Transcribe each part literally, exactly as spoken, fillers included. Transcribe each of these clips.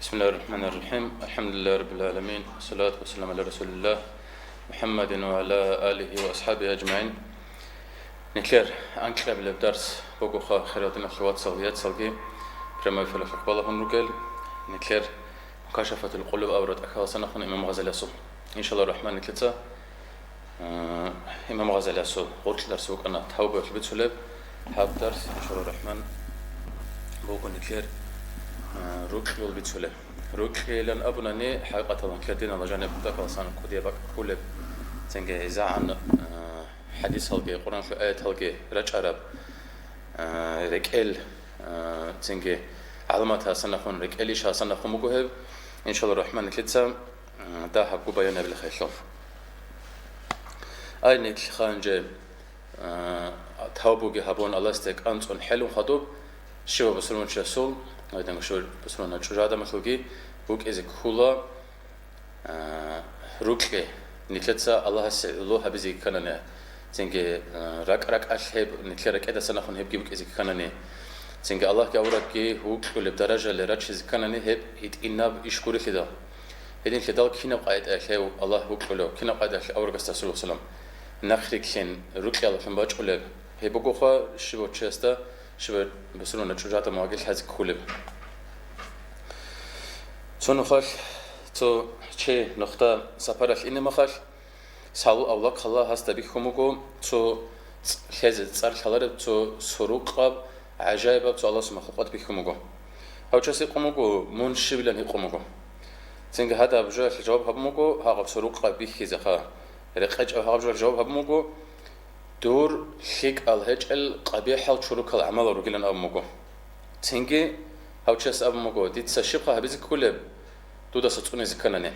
بسم الله الرحمن الرحيم. الحمد لله رب العالمين. والصلاة والسلام على رسول الله محمد وعلى آله وأصحابه أجمعين. Нилъер анкьабилеб дарс бугоха, хириял диналъул вацал, яцалги, прямой эфиралъухъ балагьун ругел, нилъер Мукашафатул Къулуб абураб тӀахьалдаса нахъун имам Гъазалиясул. Иншалла рахман, нилъеца, э, имам Гъазалиясул гъоркье дарс букӀана тавбаялъул бицулеб, гьаб дарс, иншалла рахман, буго нилъер, э, рокьиял бицулеб. Рокьиян абунани, хӀакъикъаталда нилъер диналда жаниб тӀахьалдасан кӀудияб бакӀ кколеб, цинги гӀезегӀан, э, хӀадисалги, Къуръаналъул аяталги рачӀараб, а, рекӀел, а, цинги гӀаламаталдаса нахъун, рекӀел ишалдаса нахъун буго гьеб. Иншалла рахман, нилъеца, а, дагьабго баян гьабилаха гьелъул. Ай, нилъ ханже, а, тавбуги гьабун, Аллагьасде кӀанцӀун хӀелун хадуб, щивав бусурманчиясул, гьединго щивав бусурман чӀужугӀадамалъулги букӀизе ккола, а, рокьи, нилъеца Аллагьасе гӀоло гьабизе кканани, цинги, а, ракӀ-ракӀалъ гьеб, нилъер ракӀалдаса нахъун гьебги букӀизе кканани, цинги Аллагьги аварагги гьукьулеб даражаялде рачизе кканани, гьеб гьитӀинаб иш гурелъидал. Гьединлъидал кинаб къагӀидаялъ гьев Аллагь вукьулев, кинаб къагӀидаялъ аварагасда, саллаллагьу гӀалайгьи ва саллам, нахърилълъин рокьиялдалъун бачӀулеб? Гьеб бугоха щивав чиясда, щивав бусурман чӀужугӀадан вагил хӀазе кколеб. Цо нухалъ, цо чи нухда сапаралъ ине махалъ, Салу авлахъала гьасда бихьун буго цо ц-, лъезе цӀар лъалареб цо сорокъаб гӀажаибаб цо Аллагьасул махлукъат бихьун буго. Гьав час гьикъун буго, мун щивилан гьикъун буго. Цинги гьадаб жоялъе жаваб гьабун буго, гьагъаб сорокъаб бихьизеха, рекъечӀеб гьагъаб жоялъе жаваб гьабун буго, дур лъикӀал гьечӀел къабихӀал чорокал гӀамалал ругилан абун буго. Цинги гьав час абун буго, дица щибха гьабизе кколеб, дудаса цӀунизе кканани.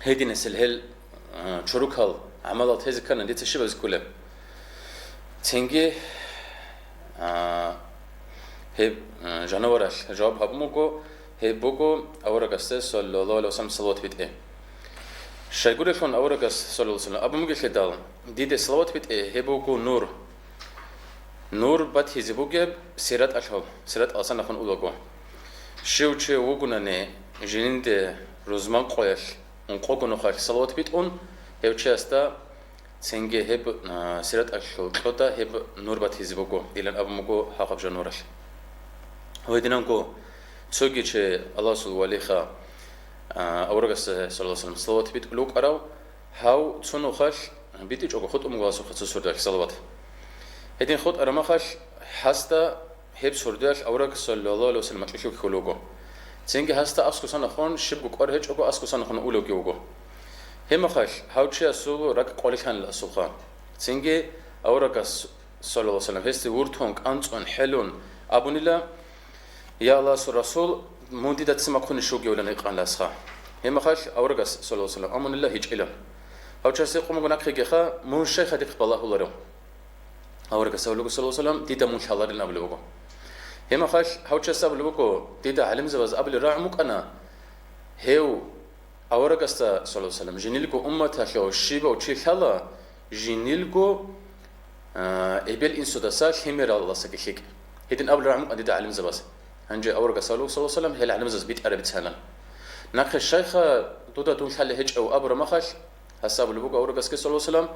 Гьединасел гьел, а, чорокал гӀамалал тезе кканани, дица щиб гьабизе кколеб? Цинги, а, гьеб, а, жанаваралъ жаваб гьабун буго, гьеб буго аварагасде, саллаллагьу гӀалайгьи ва саллам, салават битӀи. Щайгурелъул аварагас, саллаллагьу гӀалайгьи ва саллам, абун бугелъидал, диде салават битӀи, гьеб буго нур. Нур батизе бугеб сираталъул, сираталдаса нахъун улаго. Щив чи вугунани жинде рузман къоялъ ункъого нухалъ салават битӀун, гьев чиясда цинги гьеб, а, сираталъул кьода гьеб нур батизе буго, илан абун буго гьагъаб жанаваралъ. Гьединанго цоги чи Аллагьасул валиха, а, аварагасда, саллаллагьу гӀалайгьи ва саллам, салават битӀулев вукӀарав, гьав цо нухалъ битӀичӀого хутӀун буго гьасухъа цо сордоялъ салават. Гьедин хутӀараб махалъ гьасда гьеб сордоялъ авараг, саллаллагьу гӀалайгьи ва саллам, макьилъулъ кколев вуго. Цинги гьасда аскӀосан нахъун, щибго кӀвар гьечӀого аскӀосан нахъун улевги вуго. Гьеб махалъ гьав чиясул ракӀ къварилъанила асулха. Цинги аварагас, саллаллагьу гӀалайгьи ва саллам, гьесде вуртун, кӀанцӀун, хӀелун абунила, Я Аллагьасул Расул, мун дида цин бахъунищ вугевилан гьикъанила асха. Гьеб махалъ аварагас, саллаллагьу гӀалайгьи ва саллам, абунила гьечӀила. Гьав час гьикъун буго нахъегиха, мун щайха дихъ балагьуларев? Аварагас абулеб буго, саллаллагьу гӀалайгьи ва саллам, дида мун лъаларилан абулеб буго. Гьеб махалъ гьав час абулеб буго, дида гӀалимзабаз абулеб рагӀун букӀана, гьев аварагасда, саллаллагьу гӀалайгьи ва саллам, жиндирго умматалъул щибав чи лъала, жиндирго, а, эбел-инсудаса лъимералдасаги лъикӀ. Гьедин абулеб рагӀун букӀана дида гӀалимзабаз. Гьанже аварагас абулеб буго, саллаллагьу гӀалайгьи ва саллам, гьел гӀалимзабаз битӀараб бицанилан. Нахъе щайха дуда дун лъалеб гьечӀев абураб махалъ, гьас абулеб буго аварагасги, саллаллагьу гӀалайгьи ва саллам,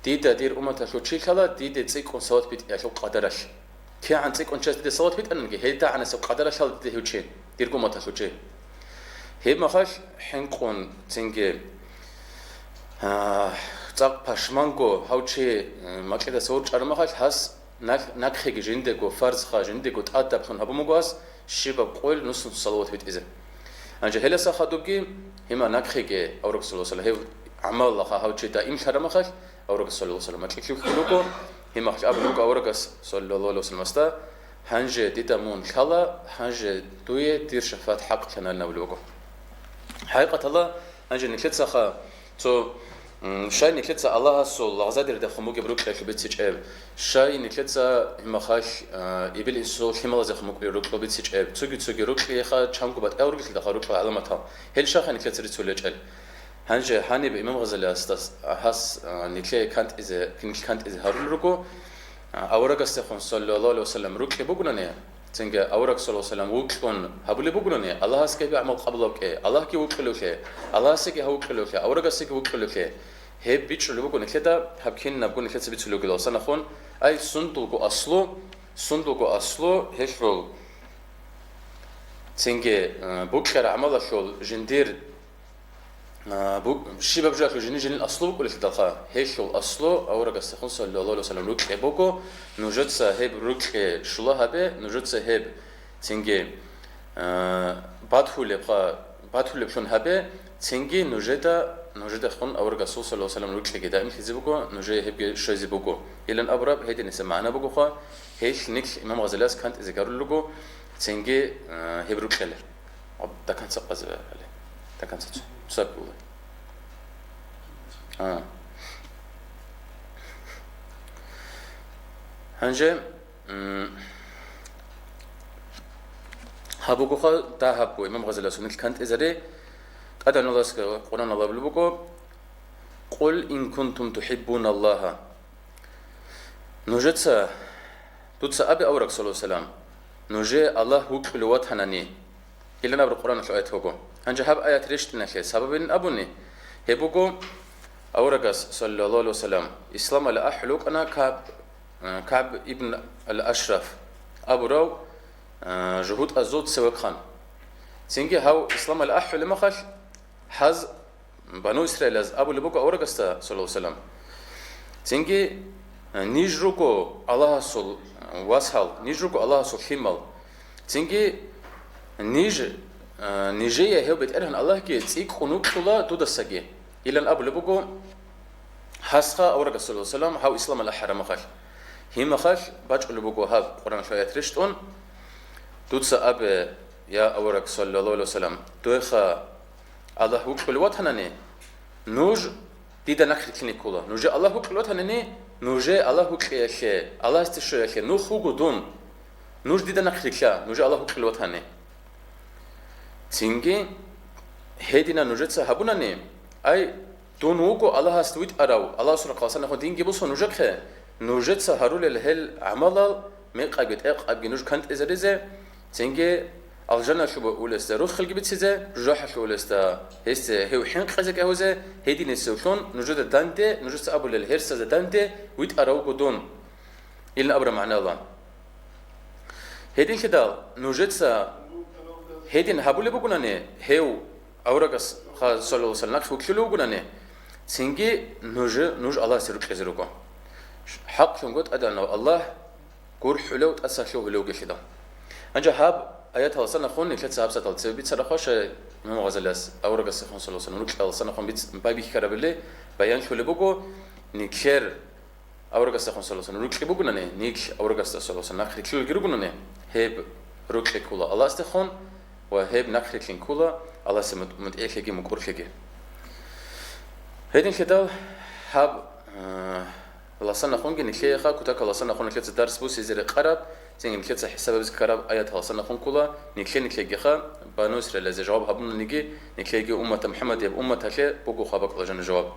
дида дир умматалъул чи лъала, диде цӀикӀкӀун салават битӀиялъул къадаралъ. КигӀан цӀикӀкӀун чияс диде салават битӀананги, гьелдагӀанасеб къадаралъ лъала диде гьев чи, дирго умматалъул чи. Гьеб махалъ хӀинкъун цинги, а, цӀакъ пашманго гьав чи, э, макьидаса ворчӀараб махалъ, гьас нал-, нахъеги жиндего фарзха, жиндего тӀадаблъун гьабун буго гьас щибаб къойил нусун салават битӀизе. Гьанже гьеласа хадубги, гьима нахъеги авараг, саллаллагьу гӀалайгьи ва саллам, гьев гӀамалалха гьав чи даимлъараб махалъ, аварагас, саллаллагьу гӀалайгьи ва саллам, макьилъулъ кколеб буго, гьимахъ абулеб буго аварагас, саллаллагьу гӀалайгьи ва саллам, гьасда, гьанже дида мун лъала, гьанже дуе дир шафагӀат хӀакълъанилан абулеб буго. ХӀакъикъаталда, гьанже нилъецаха цо, м, щай нилъеца Аллагьасул лагъзадерида хун бугеб рокьиялъул бицичӀеб, щай нилъеца гьимахалъ, а, эбел-инсул лъималазе хун букӀунеб рокьиялъул бицичӀеб, цоги-цоги рокьиеха чанго батӀияб ругелъидалха рокьиялъул гӀаламатал, гьел щайха нилъеца рицулел гьечӀел? Гьанже гьаниб имам Гъазалиясдас гьас, а, нилъее кантӀизе, нилъ кантӀизе гьарулел руго, а, аварагасдехун, саллаллагьу гӀалайгьи ва саллам, рокьи бугунани, Цинги авараг саллаллагьу гӀалайгьи ва саллам вукьун гьабулеб бугони, Аллагьасги гьеб гӀамал къабулаб кье, Аллагьги вукьулевлъе, Аллагьасеги гьав вукьулевлъе, аварагасеги вукьулевлъе, гьеб бичӀчӀулеб буго нилъеда гьаб кинабго нилъеца бицулеб бугелалса нахъун, ай сундулго аслу, сундулго аслу гьелъул цинги, э, букьараб гӀамалалъул жиндир А, бу-, щибаб жоялъул жини-жинил аслу букӀулелъидалха, гьелъул аслу аварагасдехун, саллаллагьу гӀалайгьи ва саллам, рукье буго, нужеца гьеб рукье щула гьабе, нужеца гьеб цинги, а, батулебха-, батулеблъун гьабе, цинги нужеда, нужедехун аварагасул, саллаллагьу гӀалайгьи ва саллам, рукьеги даимлъизе буго, нужее гьебги щвезе буго. Илан абураб гьединиса магӀна бугоха, гьелъ нилъ имам Гъазалияс кантӀизе гарулел руго, цинги, а, гьеб рукьеле. До конца къвазе гьале. До конца цо-, цо ккола. А. Гьанже, м, гьаб бугоха дагьабго, имам Гъазалияс нилъ кантӀизаре, тӀадегӀанав Аллагьас Къуръаналда абулеб буго: «Къул ин кунтум тухӀиббуналлагьа». Нужеца, дуца абе, авараг, саллаллагьу гӀалайгьи ва саллам, нужее Аллагь вукьулев ватанани. Илан абураб Къуръаналъул аят вуго. Гьанже гьаб аят рещтӀиналъе сабабин абуни, гьеб буго, аварагас, саллаллагьу гӀалайгьи ва саллам, исламалде ахӀулев вукӀана КагӀб, э, КагӀб ибн ал-Ашраф абурав, э, жугьутӀазул цевехъан. Цинги гьав исламалде ахӀулеб мехалъ, гьаз Бану Исраилаз абулеб буго аварагасда, саллаллагьу гӀалайгьи ва саллам, цинги, э, ниж руго Аллагьасул, э, васал, ниж руго Аллагьасул лъимал. Цинги ниж, э, нижее гьев БетӀергьан Аллагьги цӀикӀкӀун вукьула дудасаги, илан абулеб буго гьасха аварагас, саллаллагьу гӀалайгьи ва саллам, гьав исламалде ахӀараб мехалъ. Гьеб мехалъ бачӀулеб буго гьаб Къуръаналъул аят рещтӀун: «Дуца абе, я авараг, саллаллагьу гӀалайгьи ва саллам, дуеха Аллагь вукьулев ватанани, нуж дида нахърилълъине ккола. Нужее Аллагь вукьулев ватанани, нужее Аллагь вукьиялъе, Аллагьасде щвеялъе нух вуго дун. Нуж дида нахърилълъа, нужее Аллагь вукьулев ватани». Цинги гьединан нужеца гьабунани, ай, дун вуго Аллагьасде витӀарав, Аллагьасул рахъалъа нахъа динги босун нужехъе, нужеца гьарулел гьел гӀамалал мекъабги тӀекъабги нуж кантӀизаризе, цинги алжаналъуб улесда руххилги бицизе, жужахӀалъуб улесда гьесде гьев хӀинкъизе кӀагьузе, гьединесевлъун нужеда данде, нужеца абулел гьерсазе данде витӀарав вуго дун. Илан абураб магӀнала. Гьединлъидал нужеца гьедин гьабулеб бугунани, гьев аварагас, ха, саллаллагьу гӀалайгьи ва саллам, нахъ вугьулев вугунани, цинги нуж, нуж Аллагьасе рукьизе руго. ХӀакълъунго ТӀадегӀанав Аллагь гурхӀулев, тӀаса лъугьулев вугелъидал. Гьанже гьаб аяталдаса нахъун нилъеца гьабсагӀаталда цебе бицараб хваша, имам Гъазалияс аварагасехун, саллаллагьу гӀалайгьи ва саллам, рукьиялдаса нахъун биц-, байбихьарабили баянлъулеб буго, нилъер аварагасдехун, саллаллагьу гӀалайгьи ва саллам, рукьи бугунани, нилъ аварагасда, саллаллагьу гӀалайгьи ва саллам, нахърилълъулелги ругунани, гьеб рукьи ккола Аллагьасдехун ва гьеб нахърилълъин ккола Аллагьасе мут-, мутӀигӀлъиги мукӀурлъиги. Гьединлъидал гьаб, э, ласан нахъунги нилъееха, кутакаласан нахъун нилъеца дарс бусизе рекъараб, цинги нилъеца хӀисабабизе ккараб аяталасан нахъун ккола, нилъе-нилъегиха, Бану Исраилазе жаваб гьабунаниги, нилъеги уммата МухӀаммадияб умматалъе буго хабакълъа жана жаваб.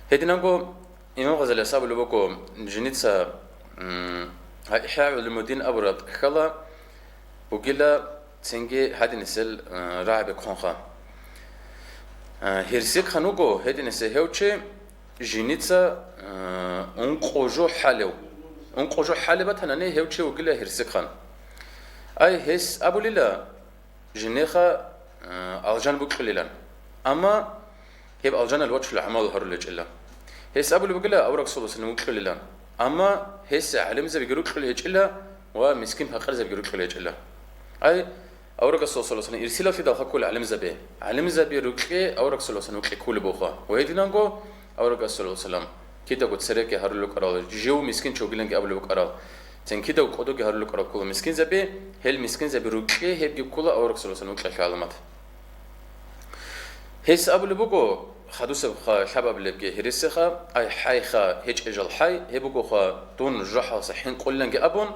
Гьединанго имам Гъазалияс абулеб буго, жиница, м, гьа, ИхӀя гӀулумуддин абураб ккала бугила цинги гьадинисел, э, рагӀаби ккунха. Э, гьерсихъан вуго гьединисе гьев чи жиница, э, ункъо жо хӀалев. Ункъо жо хӀалеб батанани гьев чи вугила гьерсихъан. Ай, гьес абулила, жинеха, э, алжан букьулилан. Амма гьеб алжанал вачулев гӀамал гьарулечӀила. Гьес абулеб бугила авараг саллаллагьу гӀалайгьи ва саллам вукьулилан. Амма гьесие гӀалимзабиги рукьулел гьечӀила ва мискин-пакъирзабиги рукьулел гьечӀила. Ай, аварагасул саллаллагьу гӀалайгьи ва саллам ирсилалъидал хаккула гӀалимзаби. ГӀалимзаби рукьи авараг саллаллагьу гӀалайгьи ва саллам вукьи кколеб буха. Ва гьединанго аварагас саллаллагьу гӀалайгьи ва саллам кидаго церекги гьарулел рукӀарал, жив мискинчи вугиланги абулеб букӀарал, цин кидаго кӀодоги гьарулел рукӀарал ккола мискинзаби, гьел мискинзаби рукьи гьебги ккола авараг саллаллагьу гӀалайгьи ва саллам вукьиялъул гӀаламат. Гьес абулеб буго, хадусеб ха-, лъабабилебги гьересиха, ай хӀайха, гьечӀеб жал хӀай, гьеб бугоха дун жужахӀалдаса хӀинкъулиланги абун,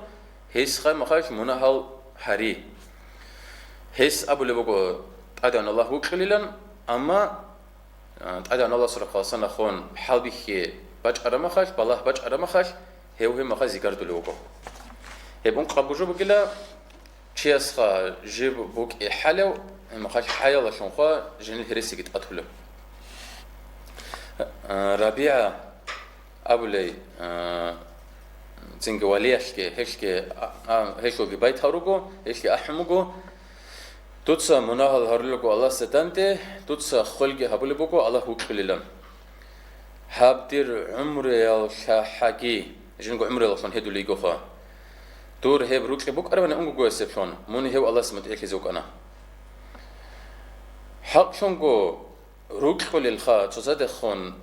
гьес хай-махалъ мунагьал гьари. Гьес абулеб буго, ТӀадегӀан Аллагь вукьулилан, амма, а, ТӀадегӀан Аллагьасул рахъалдаса нахъун хӀалбихьи бачӀараб махалъ, балагь бачӀараб махалъ, гьев гьеб махалъ зигардулев вуго. Гьеб ункъабго жо бугила, чиясха жиб букӀи хӀалев, гьеб мехалъ хӀаялалъунха жинил гьересиги тӀатулев. А, РабигӀа абулей, а, цинги валиялъги, гьелъги, а, а, гьелъулги байтал руго, гьелъги ахӀун буго. Дуца мунагьал гьарулел руго Аллагьасда данде, дуца хвелги гьабулеб буго Аллагь вукьулилан. Гьаб дир гӀумруялъахӀаги, жинго гӀумруялъун гьедулей йигоха. Дур гьеб рукьи букӀарабани унгого гьесеблъун, мун гьев Аллагьасе мутӀигӀлъизе вукӀана. ХӀакълъунго рукьулелха цоцадехун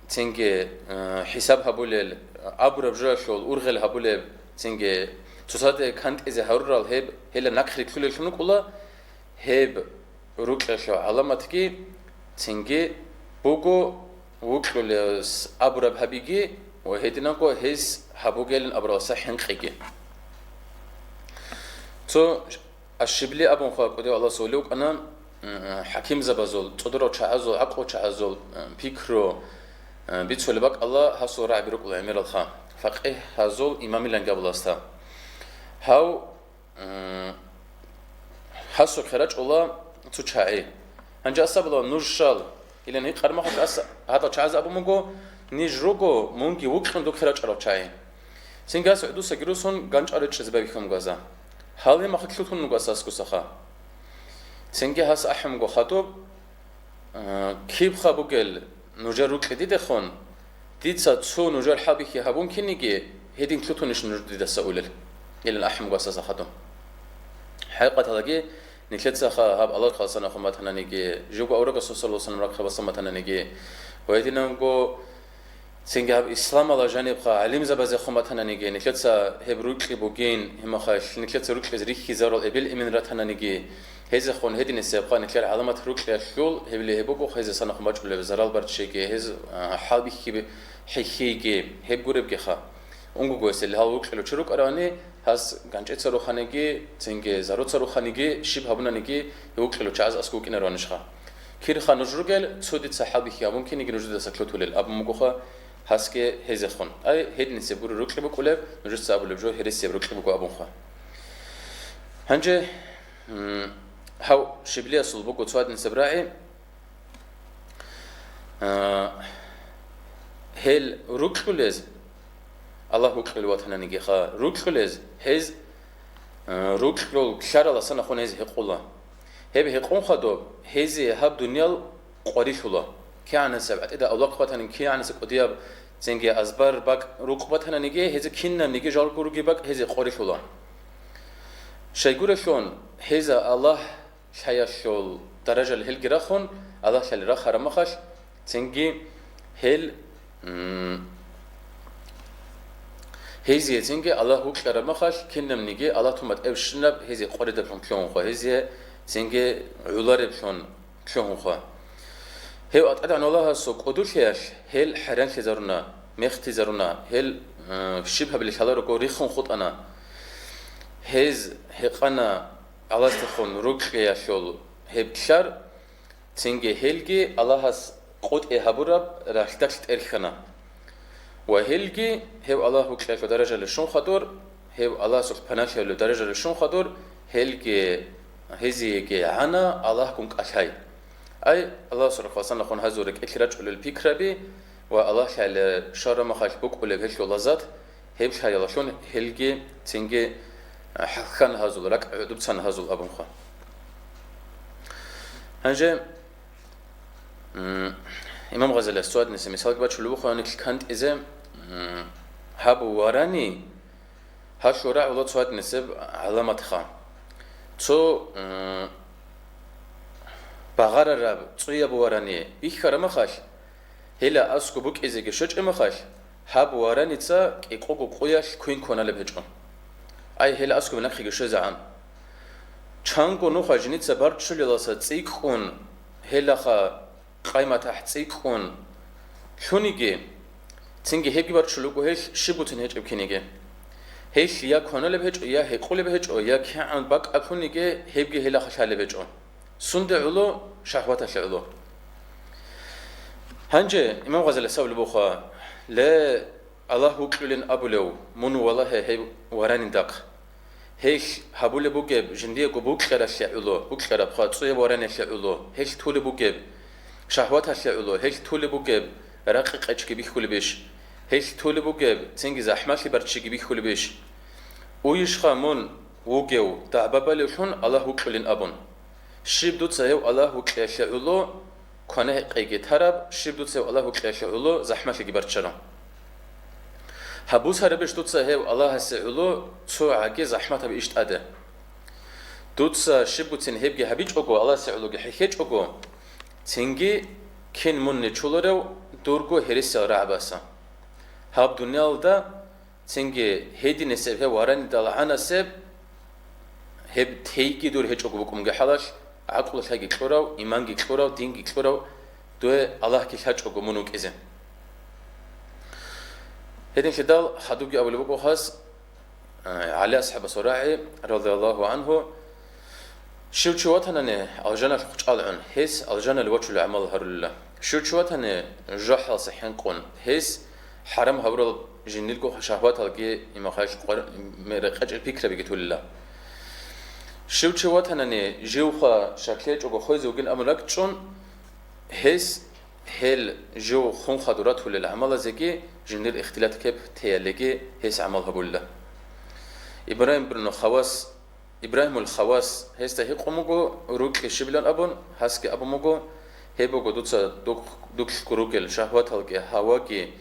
цинги, э, хӀисаб гьабулел, абураб жоялъул ургъел гьабулеб, цинги цоцаде кантӀизе гьарурал гьеб, гьела нахърилълъулеллъун рукӀула, гьеб рукьалъул гӀаламатги цинги буго вукьулес абураб гьабиги ва гьединанго гьес гьабугелин абураласа хӀинкъиги. Цо Аш-Шибли абун хъван кӀудияв Аллагьас вали вукӀана, м, хӀакимзабазул, цӀодорал чагӀазул, гӀакълу чагӀазул, м, пикру, м, бицулеб бакӀалда гьасул рагӀаби рукӀула гӀемералха, факъигьазул имамилан гьабуласда. Гьав, м, гьасухъе рачӀула цо чагӀи. Гьанже асабала нуж щал, Илан гьикъараб мехалъ ас гьадал чагӀазе абун буго, ниж руго, мунги вукьун духъе рачӀарал чагӀи. Цинги ас гӀудусаги русун ганчӀал речӀчӀизе байбихьун буго аса. Гьале махалъ лъутун буго ас аскусаха. Цинги гьас ахӀун буго хадуб, а, кибха бугел нужер рукьи дидехун, дица цо нужер хӀалбихьи гьабун киниги, гьедин лъутунищ нуж дидаса улел? Илан ахӀун буго ас аса хадуб. ХӀакъикъаталдаги, Нилъецаха гьаб Аллагь хъаласанахун батананиги, живго аварагасул саллаллагьу гӀалайгьи вассаллам рахъаласан батананиги, ва гьединанго цинги гьаб исламалда жанибха гӀалимзабазехун батананиги, нилъеца гьеб рукьи бугин, гьеб мехалъ нилъеца рукьизе рихьизарул эбел-эмен ратананиги, гьезехун гьединисебха нилъер гӀаламат рукьиялъул гьебли гьеб буго гьезесанахун бачӀулеб зарал барччейги, гьез, а, хӀалбихьи-, хӀихьейги, гьеб гуребгиха. Унгого гьесие гьал вукьулев чи рукӀаравани, гьас ганчӀица руханиги, цинги заруца руханиги, щиб гьабунаниги, гьев вукьулев чагӀаз аскӀов вукӀинараванищха? Кирха нуж ругел, цо дица хӀалбихьи гьабун киниги нужедаса лъутулел абун бугоха гьасги гьезехун. Ай, гьединисеб гури рукьи букӀулеб, нужеца абулеб жо гьересияб рукьи буго абунха. Гьанже, м, гьав Шиблиясул буго цо гьадинисеб рагӀи, А, гьел рукьулез, Аллагь вукьулев ватананигиха, рукьулез, гьез, а, рукьул ккараласан ахун гьез гьекъула. Гьеб гьекъун хадуб, гьезие гьаб дуниял къварилъула. КигӀанасеб гӀатӀида авлахъ батани, кигӀанасеб кӀудияб цинги азбар бакӀ рукъ батананиги, гьезие кинабниги жал гуруги бакӀ гьезие къварилъула. Щайгурелъул, гьеза Аллагь лъаялъул даражал гьелги рахун, Аллагь лъали рахараб махалъ, цинги гьел, м, гьезие цинги Аллагь вукьараб махалъ, кинабниги Аллагь тумат эбщинаб гьезие къваридаблъун лъугьунха, гьезие цинги гӀолареблъун лъугьунха. Гьев АтӀадегӀан Аллагьасул кӀудулъиялъ гьел хӀайранлъизаруна, мехтизаруна, гьел, м, щиб гьабилеб лъаларого риххун хутӀана. Гьез гьекъана, Аллагьасдехун рукьиялъул гьеб лъар, цинги гьелги Аллагьас къотӀи гьабураб ралъдалъ тӀерхьана. Ва гьелги гьев Аллагь вукьиялъул даражалде щун хадур, гьев Аллагьасухъ паналъиялъул даражалде щун хадур, гьелги гьезиеги гӀана Аллагьгун кӀалъай. Ай, Аллагьасул рахъалъанахун гьазул рекӀелъе рачӀулел пикраби ва Аллагь лъаялъе щвараб махалъ букӀулеб гьелъул лаззат, гьеб лъаялалъун гьелги цинги хӀалхьана гьазул, ракӀ гӀодобцана гьазул абунха. Гьанже, м, имам Гъазалияс цо гьадинаб мисалги бачулеб буго, гьанилъ кантӀизе, м, гьаб варани, гьалъул рагӀула цо гьадинаб гӀаламатха. Цо, м, багъарараб цӀуяб варани бихьараб махалъ, гьела аскӀоб букӀизеги щвечӀеб махалъ, гьаб вараница кӀикъого къуялъ квен кваналеб гьечӀо. Ай, гьела аскӀоб нахъеги щвезегӀан. Чанго нухалъ жинца барччулеласа цӀикӀкӀун, гьелаха къайматахӀ цӀикӀкӀун лъуниги, цинги гьебги барччулеб буго гьелъ щиб буцин гьечӀеб киниги. Гьелъ я кваналеб гьечӀо, я гьекъолеб гьечӀо, я кигӀан бакӀ лъуниги, гьебги гьелаха лъалеб гьечӀо. Сунде гӀоло? Шагьваталъе гӀоло. Гьанже имам Гъазалияс абулеб буха, ле, Аллагь вукьулин абулев, мун валагье гьев вараниндахъ. Гьелъ гьабулеб бугеб жиндиего букьаралъе гӀоло, букьарабха цӀуяб вараниялъе гӀоло, гьелъ тулеб бугеб шагьваталъе гӀоло, гьелъ тулеб бугеб ракъи-къечги бихьулебищ? Гьелъ тулеб бугеб цинги захӀмалъи барччиги бихьулебищ? Уйищха мун вугев дагӀба балевлъун Аллагь вукьулин абун? Щиб дуца гьев Аллагь вукьиялъе гӀоло квана-гьекъейги тараб, щиб дуца гьев Аллагь вукьиялъе гӀоло захӀмалъиги барччараб? Гьабусарабищ дуца гьев Аллагьасе гӀоло цо гӀаги захӀматаб иш тӀаде? Дуца щибгоцин гьебги гьабичӀого, Аллагьасе гӀологи хӀехьечӀого, цинги кин мун нечоларев дурго гьересиял рагӀабаса? Гьаб дуниялалда цинги гьединасеб гьев варанидал гӀанасеб, гьеб тейги дур гьечӀого букӀунги хӀалалъ, гӀакълу-лъайги кьурав, иманги кьурав, динги кьурав, дуе Аллагьги лъачӀого мун вукӀизе. Гьединлъидал хадубги абулеб буго хас, э, ГӀали асхӀабасул рагӀи, радияллагьу гӀангьу, щив чи ватанани алжаналъухъ чӀалгӀун, гьес алжаналъ вачулел гӀамал гьарулила. Щив чи ватани жужахӀалдаса хӀинкъун, гьес хӀарам гьабурал жиндирго шагьваталги имахъалъ къвар-, ме-, рекъечӀел пикрабиги тулила. Щив чи ватанани живха шаклъечӀого хвезе вугин абун ракӀчӀун, гьес гьел жив хун хадур ратулел гӀамалазеги жиндир ихтилат кеп теялдеги гьес гӀамал гьабулила. Ибрагьим ибн Хавас, Ибрагьимул Хавас гьесда гьикъун буго, рукьи щибилан абун, гьасги абун буго, гьеб буго дуца дук-, дуклъго ругел шагьваталги, гьаваги,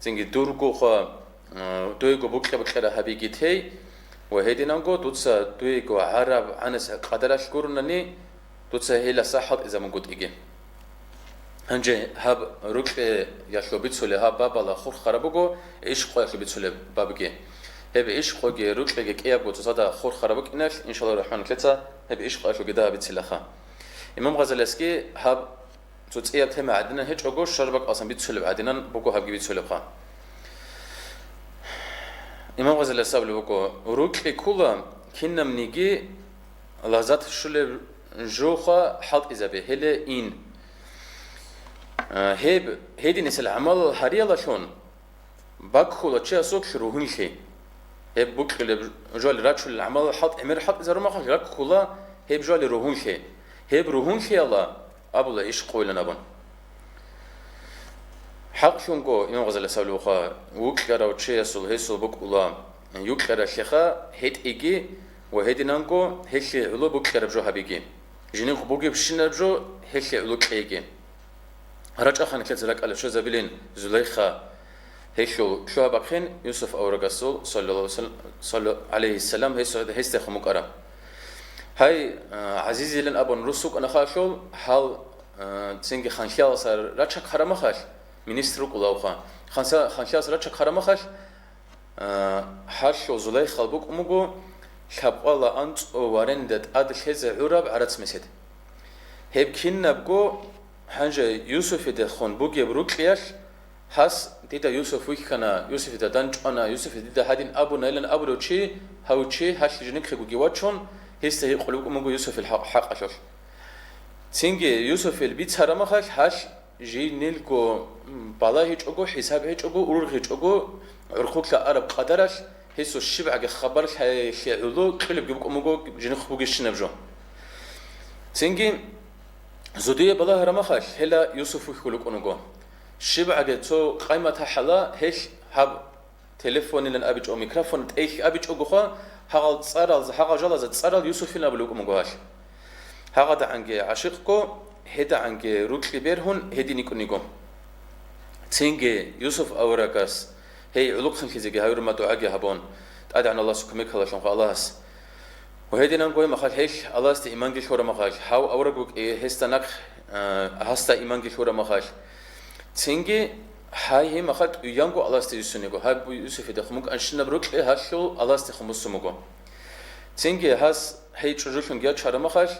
цинги дургоха, э, дуего букьа-букьара гьабиги тей, ва гьединанго дуца дуего гӀараб гӀанас къадаралъ гурунани, дуца гьеласа хӀалтӀизабунгутӀиги. Гьанже гьаб рукьиялъул бицулеб гьаб бабала хурхараб буго ишкъоялъул бицулеб бабги. Гьеб ишкъоги рукьиги кӀиябго цоцазда хурхараб букӀиналъ, иншаллагьу рахӀман, нилъеца гьеб ишкъоялъулги дагьаб бицилаха. Имам Гъазалиясги гьаб цо цӀияб тема гӀадинан гьечӀого, щвараб бакӀалдасан бицулеб гӀадинан буго гьабги бицулебха. Имам Гъазалияс абулеб буго, рукьи ккола кинабниги лаззат щолеб жоха хӀалтӀизабе, гьеле ин. Э, гьеб гьединисел гӀамал гьариялалъун баккула чиясулъ ругьунлъи. Гьеб букьулеб жоялъе рачулел гӀамал хӀалтӀ-, гӀемер хӀалтӀизарун махалъ раккула гьеб жоялъе ругьунлъи. Гьеб ругьунлъиялда абула ишкъоялъул абун. ХӀакълъунго, имам Гъазалияс абулебха, вукьарав чиясул гьесул букӀула юкьаралъеха гьетӀиги ва гьединанго гьелъие гӀоло букьараб жо гьабиги. Жиндихъ бугебщинаб жо гьелъие гӀоло кьейги. РачӀахъан нилъеца ракӀалде щвезабилин Зулайха, гьелъул лъугьа-бахъин Юсуф аварагасул, саллаллагьу гӀалайгьи ва салл-, саллаллагьу гӀалайгьи ва саллам, гьес, гьесдехун букӀараб. Гьай, а, ГӀазизилан абун рус вукӀана халъул, гьал, а, цинги ханлъиялдаса рачахъ гьарамахалъ, министр вукӀулавха. Ханса-, ханлъиялдаса рачахъ гьарамахалъ, А, гьалъул Зулайхал букӀун буго лъабкъоялда анцӀго варенида тӀад лъезе гӀураб гӀарац месед. Гьеб кинабго гьанже Юсуфидехун бугеб рукьиялъ, гьас, дида Юсуф вихьана, Юсуфида дандчӀвана, Юсуфида дида гьадин абунайилан абурав чи, гьав чи гьалъ жиндихъего вачун, гьесда гьикъулеб букӀун буго Юсуфил хӀакъ-, хӀакъалъулъ. Цинги Юсуфил бицарамахалъ гьалъ жиндирго балагь гьечӀого, хӀисаб гьечӀого, ургъ гьечӀого, гӀурхъулъа араб къадаралъ гьесул щибгӀаги хабар лъаялъе гӀоло кьолебги букӀун буго жиндихъ бугебщинаб жо. Цинги зодие балагь гьарамахалъ гьела Юсуф вихьулев вукӀун вуго. ЩибгӀаги цо къайи-мата хӀала гьелъ гьаб телефонилан абичӀо, микрофон тӀехь абичӀогоха, гьагъал цӀаралза, гьагъал жалаза цӀарал Юсуфилан абулев вукӀун буго гьалъ. ГьагъадагӀанги гӀашикъго, гьедагӀанги рукьи бергьун гьедин йикӀун йиго. Цинги Юсуф аварагас, гьей гӀолохъанлъизеги гьавирума дугӀаги гьабун, ТӀадегӀан Аллагьасул кумекалалъунха Аллагьас. Ва гьединанго гьеб махалъ гьелъ Аллагьасде иманги лъурамахалъ, гьав авараг вукӀи гьесда нахъ, а, гьасда иманги лъурамахалъ. Цинги гьай гьеб махалъ тӀуянго Аллагьасде юссун йиго, гьаб Юсуфидехун букӀанщинаб рукьи гьалъул Аллагьасдехун буссун буго. Цинги гьас гьей чӀужулъунги ячарамахалъ,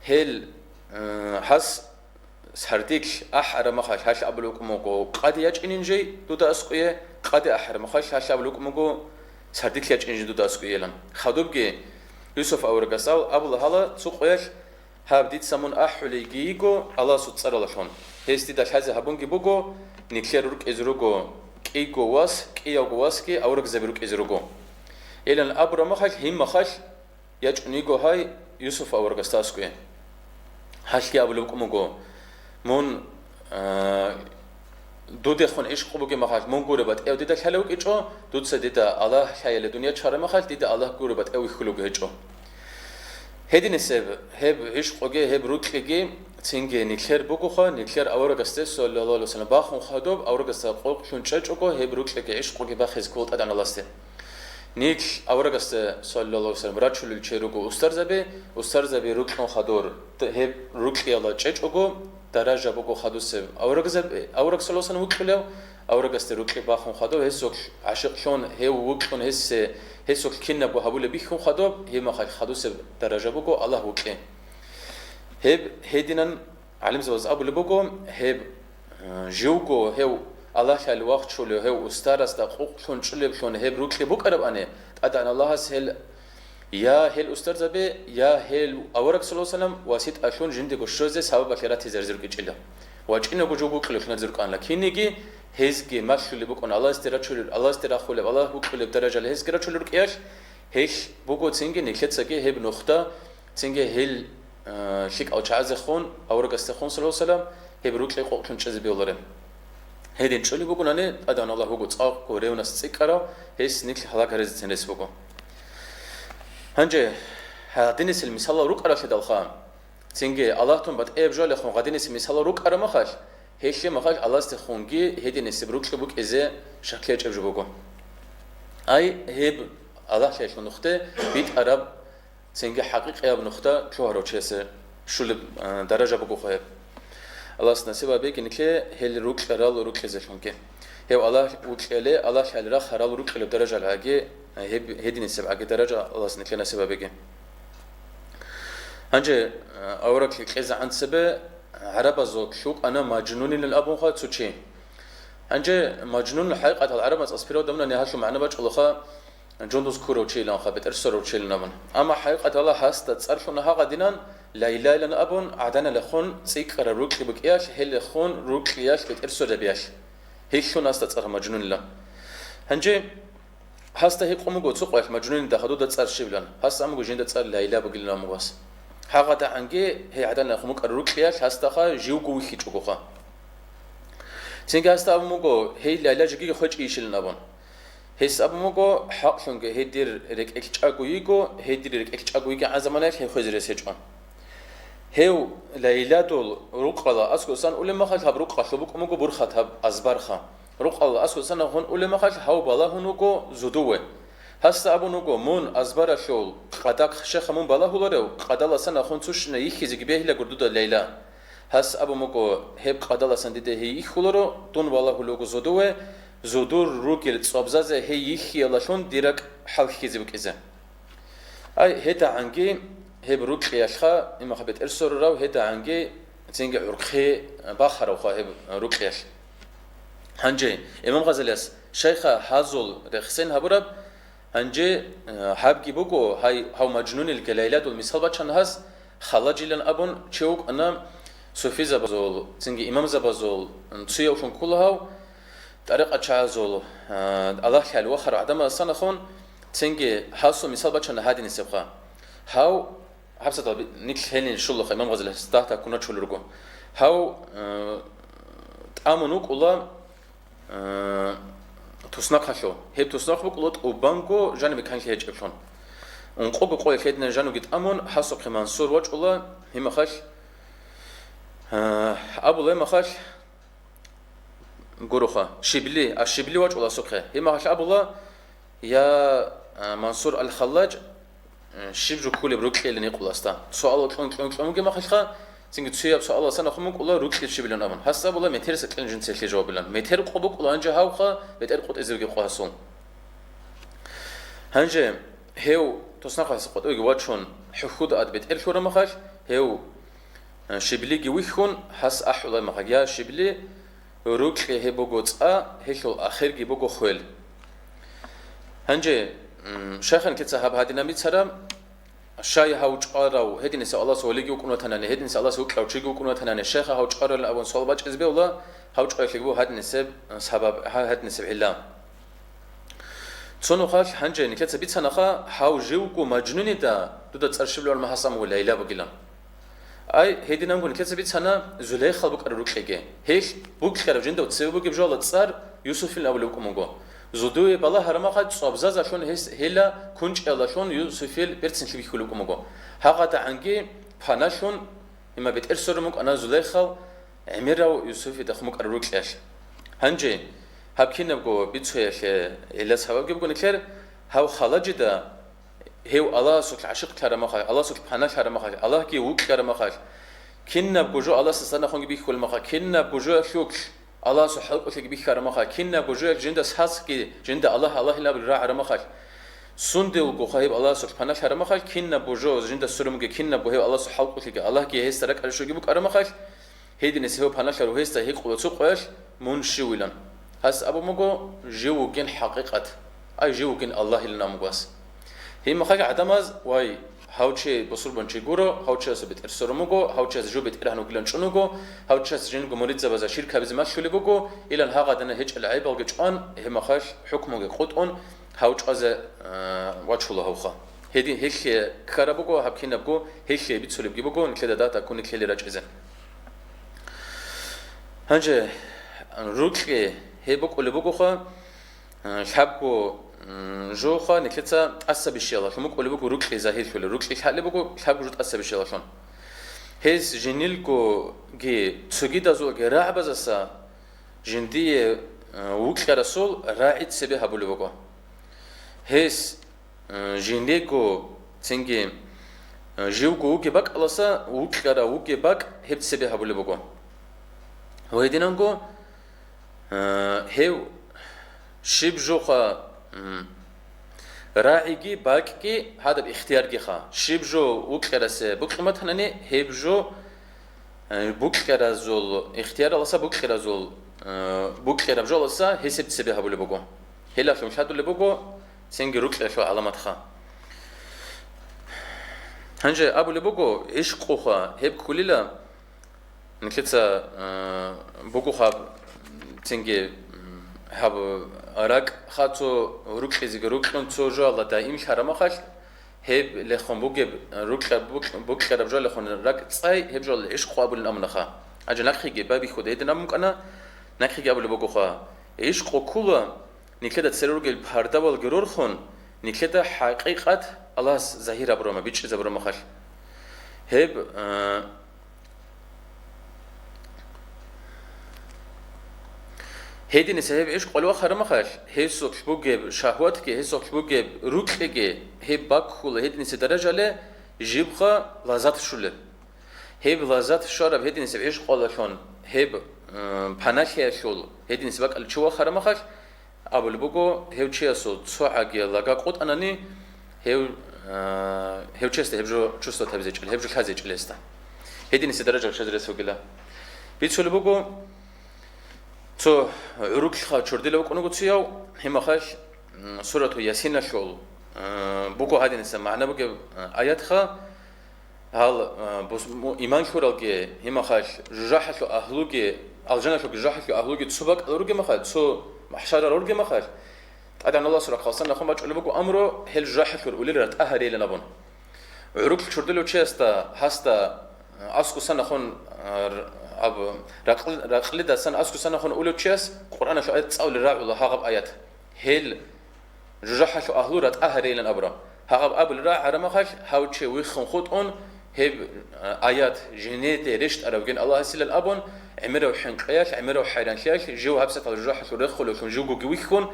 гьел, э, гьас сардилъ ахӀарамахалъ гьалъ абулев вукӀун буго, къаде ячӀинин жей дуда аскӀуе, къаде ахӀарамахалъ гьалъ абулев вукӀун буго, сардилъ ячӀинин жей дуда аскӀуейилан. Хадубги Юсуф аварагас аб-, абула гьала цо къоялъ, гьаб дица мун ахӀулейги йиго Аллагьасул цӀаралъун. Гьес дида лъазе гьабунги буго, нилъер рукӀизе руго кӀиго вас, кӀиявго васги аварагзаби рукӀизе руго. Илан абураб махалъ, гьеб махалъ ячӀун йиго гьай Юсуп аварагасда аскӀове. Гьалъги абулеб букӀун буго: «Мун, а, дудехун гӀишкъу бугеб махалъ, мун гуреб батӀияв дида лъалев вукӀинчӀо, дуца дида Аллагь лъаялде дун ячараб махалъ, дида Аллагь гуреб батӀияв вихьулев вуго гьечӀо». Гьединисеб гьеб гӀишкъуги, гьеб рукьиги цинги нилъер бугоха, нилъер аварагасде, саллаллагьу гӀалайгьи вассалам, бахун хадуб, аварагасда къокълъун чӀечӀого, гьеб рукьиги гӀишкъуги бахизе ккола ТӀадегӀан Аллагьасде. Нилъ аварагасда, саллаллагьу гӀалайгьи вассалам, рачулел чи руго устарзаби, устарзаби рукьун хадур, т-, гьеб рукьиялда чӀечӀого, даража буго хадусеб аварагзаб-, авараг, саллаллагьу гӀалайгьи вассалам, вукьулев, аварагасде рукьи бахун хадуб, гьесулъ гӀашикълъун, гьев вукьун, гьессе, гьесулъ кинабго гьабулеб бихьун хадуб, гьеб махалъ хадусеб даража буго Аллагь вукьи. Гьеб гьединан ГӀалимзабаз абулеб буго, гьеб, э, живго гьев Аллагьлъаялде вахчулев, гьев устарасда къокълъун чӀолеблъун гьеб рукьи букӀарабани, ТӀадегӀан Аллагьас гьел, я гьел устарзаби, я гьел авараг, саллаллагьу гӀалайгьи вассалам, васитӀалъун жиндего щвезе сабабалъе ратизе рукӀинчӀила. ВачӀинабго жо букӀулевлъун гьарзе рукӀанила. Кинниги гьезги малъулеб букӀун Аллагьасде рачулел, Аллагьасде рахулеб, Аллагь вукьулеб даражаялъ гьезги рачулел рукӀиялъ, гьелъ буго цинги нилъецаги гьеб нухда, цинги гьел, э, лъикӀал чагӀазехун, аварагасдехун, саллаллагьу гӀалайгьи вассалам, гьеб рукьи къокълъун чӀезе бегьулареб. Гьедин чӀолеб бугонани, ТӀадегӀан Аллагь вуго цӀакъго ревнас цӀикӀкӀарав, гьес нилъ гьалаг гьаризецин рес буго. Гьанже гьадинисел мисалал рукӀаралъидалха, цинги Аллагьтун батӀияб жоялъехун гьадинисел мисалал рукӀараб махалъ, гьелъе махалъ Аллагьасдехунги гьединисеб рукьи букӀизе щаклъи гьечӀеб жо буго. Ай, гьеб Аллагьлъиялъул нухде битӀараб, цинги хӀакъикъияб нухда лъугьарав чиясе щулеб, а, даража бугоха гьеб. Аллагьас насиб гьабеги нилъее гьел рукьарал рукьизелъунги. Гьев Аллагь вукьияле, Аллагьлъиялде рахарал рукьулеб даражаялъги, а, гьеб-, гьединисеб гӀаги даража Аллагьас нилъее насиб гьабеги. Гьанже, а, авараг кьезегӀан цебе гӀарабазул лъукӀана Мажнунилан абунха цо чи. Гьанже Мажнун хӀакъикъаталда гӀараб мацӀалъ перевод гьабунани гьалъул магӀна бачӀулаха, жундуз ккурав чиланха, бетӀер сорав чилан абун. Амма хӀакъикъаталда гьасда цӀар лъуна гьагъадинан, Лайлайлан абун, гӀаданалъехун цӀикӀкӀараб рукьи букӀиялъ, гьелехун рукьиялъ бетӀер сорабиялъ. Гьелъун гьасда цӀар Мажнунилан. Гьанже гьасда гьикъун буго цо къоялъ Мажнунида, гьадуда цӀар щибилан. Гьас амуго жинда цӀар Лайла бугилан амуго гьас. ГьагъадагӀанги гьей гӀаданалъехун букӀараб рукьиялъ гьасдаха живго вихьичӀогоха. Цинги гьасда абун буго, гьей Лайла жеги хвечӀейищилан абун. Гьес абун буго, хӀакълъунги гьей дир рекӀелъ чӀаго йиго, гьей дир рекӀелъ чӀаго йигегӀан заманаялъ гьей хвезе рес гьечӀо. Гьев Лайладул рукъалда аскӀосан унеб махалъ гьаб рукъалъул букӀун буго бурхатаб азбарха. Рукъалда аскӀосан унеб махалъ гьав балагьун вуго зодове. Гьасда абун вуго, мун азбаралъул къадахъ щеха мун балагьуларев, къадаласан ахун цущина йихьизеги бегьилагур дуда Лайла. Гьас абун буго, гьеб къадаласан дида гьей йихьуларо, дун валагьулев вуго зодове, зодур ругел цӀвабзазе гьей йихьиялалъун дир ракӀ хӀалхьизе букӀизе. Ай, гьедагӀанги гьеб рукьиялъха, имаха бетӀер сорурав, гьедагӀанги цинги гӀурхъи бахаравха гьеб рукьиялъ. Гьанже Имам Гъазалияс шайха гьазул рехсен гьабураб, гьанже, э, гьабги буго, гьай, гьав Мажнунил Лайладул мисал бачана гьас, Халлажилан абун чи вукӀана суфизабазул, цинги имамзабазул, м, цуявлъун ккола гьав, тӀарикъатчагӀазул, э, Аллагьлъиялде вахарав гӀадамаздасан ахун, цинги гьасул мисал бачана гьадинисебха. Гьав, гьабсагӀаталда нилъ гьенин щулаха, Имам Гъазалияс дагь-дагь куначулел руго. Гьав, э, тӀамун вукӀула, э, туснахъалъув. Гьеб туснахъ букӀула тӀубанго жанибе канлъи гьечӀеблъун. Ункъого къоялъ гьединан жанивги тӀамун, гьасухъе Мансур вачӀула, гьимахалъ, э, абула гьимахалъ гуроха, Шибли, а Шибли вачӀула гьасухъе. Гьимахалъ абула, я, э, Мансур аль-Халлаж, э, щиб жо кколеб рукьилин гьикъуласда. Суалал кьун, кьун, кьун бугеб махалъха, цинги цояб суаласан ахун букӀула рукьи щибилан абун. Гьас абула метерса кьун жинцалъе жавабилан. Метер къо букӀула гьанже гьавха, бетӀер къотӀизевги къо гьасул. Гьанже гьев туснахъалъ къотӀиги вачун, хӀухьуда ад бетӀер лъура махалъ, гьев, э, Шиблиги вихьун, гьас ахӀула махалъ, я Шибли, рукьи гьеб буго цӀа, гьелъул ахирги буго хвел. Гьанже, м, шайханлъица гьаб гьадинаб бицараб, щай гьав чӀварав, гьединисев Аллагьас валиги вукӀун ватанани, гьединисев Аллагьас вукьав чиги вукӀун ватанани, щайха гьав чӀваралин абун суал бачӀизе бегьула, гьав чӀваялъе буго гьадинисеб сабаб, гьа-, гьадинисеб гӀилла. Цо нухалъ гьанже нилъеца бицанаха, гьав живго мажнунида дуда цӀар щиб лъугӀараб мехалъ гьасамго Лайла бугилан. Ай, гьединанго нилъеца бицана Зулейхал букӀараб рукьиги. Гьелъ букьараб жинда цеве бугеб жоялда цӀар Юсуфил абулеб букӀун буго. Зодуе балагьараб мехалъ цӀвабзазалъун гьес гьела кунчӀиялдалъун Юсуфил берцинлъи бихьулеб букӀун буго. ГьагъадагӀанги паналъун, гьимма бетӀер сорун букӀана Зулейхал гӀемерав Юсуфида хъумукӀараб рукьиялъ. Гьанже гьаб кинабго бицоялъе гӀилла сабабги буго нилъер, гьав халаджида гьев Аллагьасулъ гӀашикълъараб мехалъ, Аллагьасулъ паналъараб мехалъ, Аллагьги вукьараб мехалъ, кинабго жо Аллагьасда цӀар нахъонги бихьулеб мехалъ, кинабго жоялъулъ Аллагьасул хӀалкӀолъиги бихьараб мехалъ, кинабго жоялъ жинда сасги, жинда Аллагь, Аллагьилан абулел рагӀараб мехалъ, сундулгоха гьеб Аллагьасулъ паналъараб мехалъ, кинабго жо жинда сорун бугеб, кинабго гьев Аллагьасул хӀалкӀолъиги, Аллагьги гьесда ракӀалде щвеги букӀараб мехалъ, гьединас гьев паналъарав гьесда гьикъула цо къоялъ, мун щивилан. Гьас абун буго, жив вугин хӀакъикъат. Ай, жив вугин Аллагьилан абун буго гьас. Гьеб мехалъ гӀадамаз, вай, гьав чи бусурбан чи гуро, гьав чиясул бетӀер сорун буго, гьав чияс жо бетӀергьан вугилан чӀун вуго, гьав чияс жинго муридзабазда ширк гьабизе малъулеб буго, илан гьагъадина гьечӀел гӀайибалги чӀван, гьеб мехалъ хӀукмуги къотӀун, гьав чӀвазе, а, вачула гьавха. Гьедин гьелъие ккараб буго, гьаб кинабго гьелъие бицулебги буго, нилъеда датӀа ккун нилъ гьеле рачӀизе. Гьанже рукьи гьеб букӀулеб бугоха, а, лъабго, м, жоха нилъеца тӀаса бищиялалъун букӀулеб буго рукьи загьирлъулел, рукьи лъалеб буго лъабго жо тӀаса бищиялалъун. Гьез жинилгоги цогидазулги рагӀабазаса жиндие, а, вукьарасул рагӀи цебе гьабулеб буго. Гьес, э, жиндего цинги, э, живго вугеб бакӀаласа вукьарав вугеб бакӀ гьеб цебе гьабулеб буго. Ва гьединанго, э, гьев щиб жоха, м, рагӀиги бакӀги гьадаб ихтияргиха. Щиб жо вукьарасе букьун батанани, гьеб жо Э, букьаразул ихтияраласа, букьаразул, э, букьараб жоялдаса гьесиб цебе гьабулеб буго. Гьелалъун лъадулеб буго цинги рукьиялъул гӀаламатха. Гьанже абулеб буго, гӀишкъуха гьеб кколила, нилъеца, э, бугоха цинги, м, гьаб ракӀха цо рукьизеги рукьун цо жоялда даимлъараб мехалъ, гьеб лехун бугеб, рукьа-, букь-, букьараб жоялдехун ракӀ цӀай, гьеб жоялда гӀишкъу абулин абунаха. Гьанже нахъеги байбихьуда гьедин абун букӀана, нахъеги абулеб бугоха, гӀишкъу ккола, нилъеда цере ругел пардавалги рорхун, нилъеда хӀакъикъат Аллагьас загьир гьабурама, бичӀчӀизабурама халъ. Гьеб, а, Гьединиса гьеб гӀишкъуялъ вахараб мехалъ, гьесухъ бугеб шагьватги, гьесухъ бугеб рукьиги гьеб баккула гьединиса даражале жибха лаззат щулеб. Гьеб лаззат щвараб гьединиса гӀишкъуялдалъун гьеб, м, паналъиялъул гьединиса бакӀалда чи вахараб мехалъ, абулеб буго, гьев чиясул цо гӀаги лага къотӀанани, гьев, а, гьев чиясда гьеб жо чувствовать гьабизечӀила, гьеб жо лъазечӀила гьесда. Гьединиса даража рахчазе рес вугила. Бицулеб буго, цо гӀурулъха чордила вукӀунаго цияв, гьимахалъ, м, сурату Ясиналъул, а, буго гьадиниса магӀна бугеб, а, аятха, Гьал, а, бус-, му-, иман лъуралги, гьимахалъ, жужахӀалъул агьлуги, алжаналъулги жужахӀалъул агьлуги цо бакӀал ругеб мехалъ, цо махӀшарал ругеб мехалъ, ТӀадегӀан Аллагьасул рахъалъан нахъе бачӀунеб буго амру, гьел жужахӀалъул улел ратӀа гьарейилан абун. ГӀурулъ чордулев чиясда, гьасда, а, аскӀосан нахъе, а, р-, аб-, ракъ-, ракълидасан аскӀосан нахъе улев чияс Къуръаналъул аят цӀалулел рагӀула гьагъаб аят. Гьел жужахӀалъул агьлу ратӀа гьарейилан абураб. Гьагъаб абулел рагӀараб мехалъ, гьав чи виххун хутӀун, гьеб, а, аят жинеде рещтӀараб вугин Аллагьасилан абун, гӀемерав хӀинкъиялъ, гӀемерав хӀайранлъиялъ, жив гьабсагӀаталда жужахӀалъур рехулевлъун живгоги вихьун,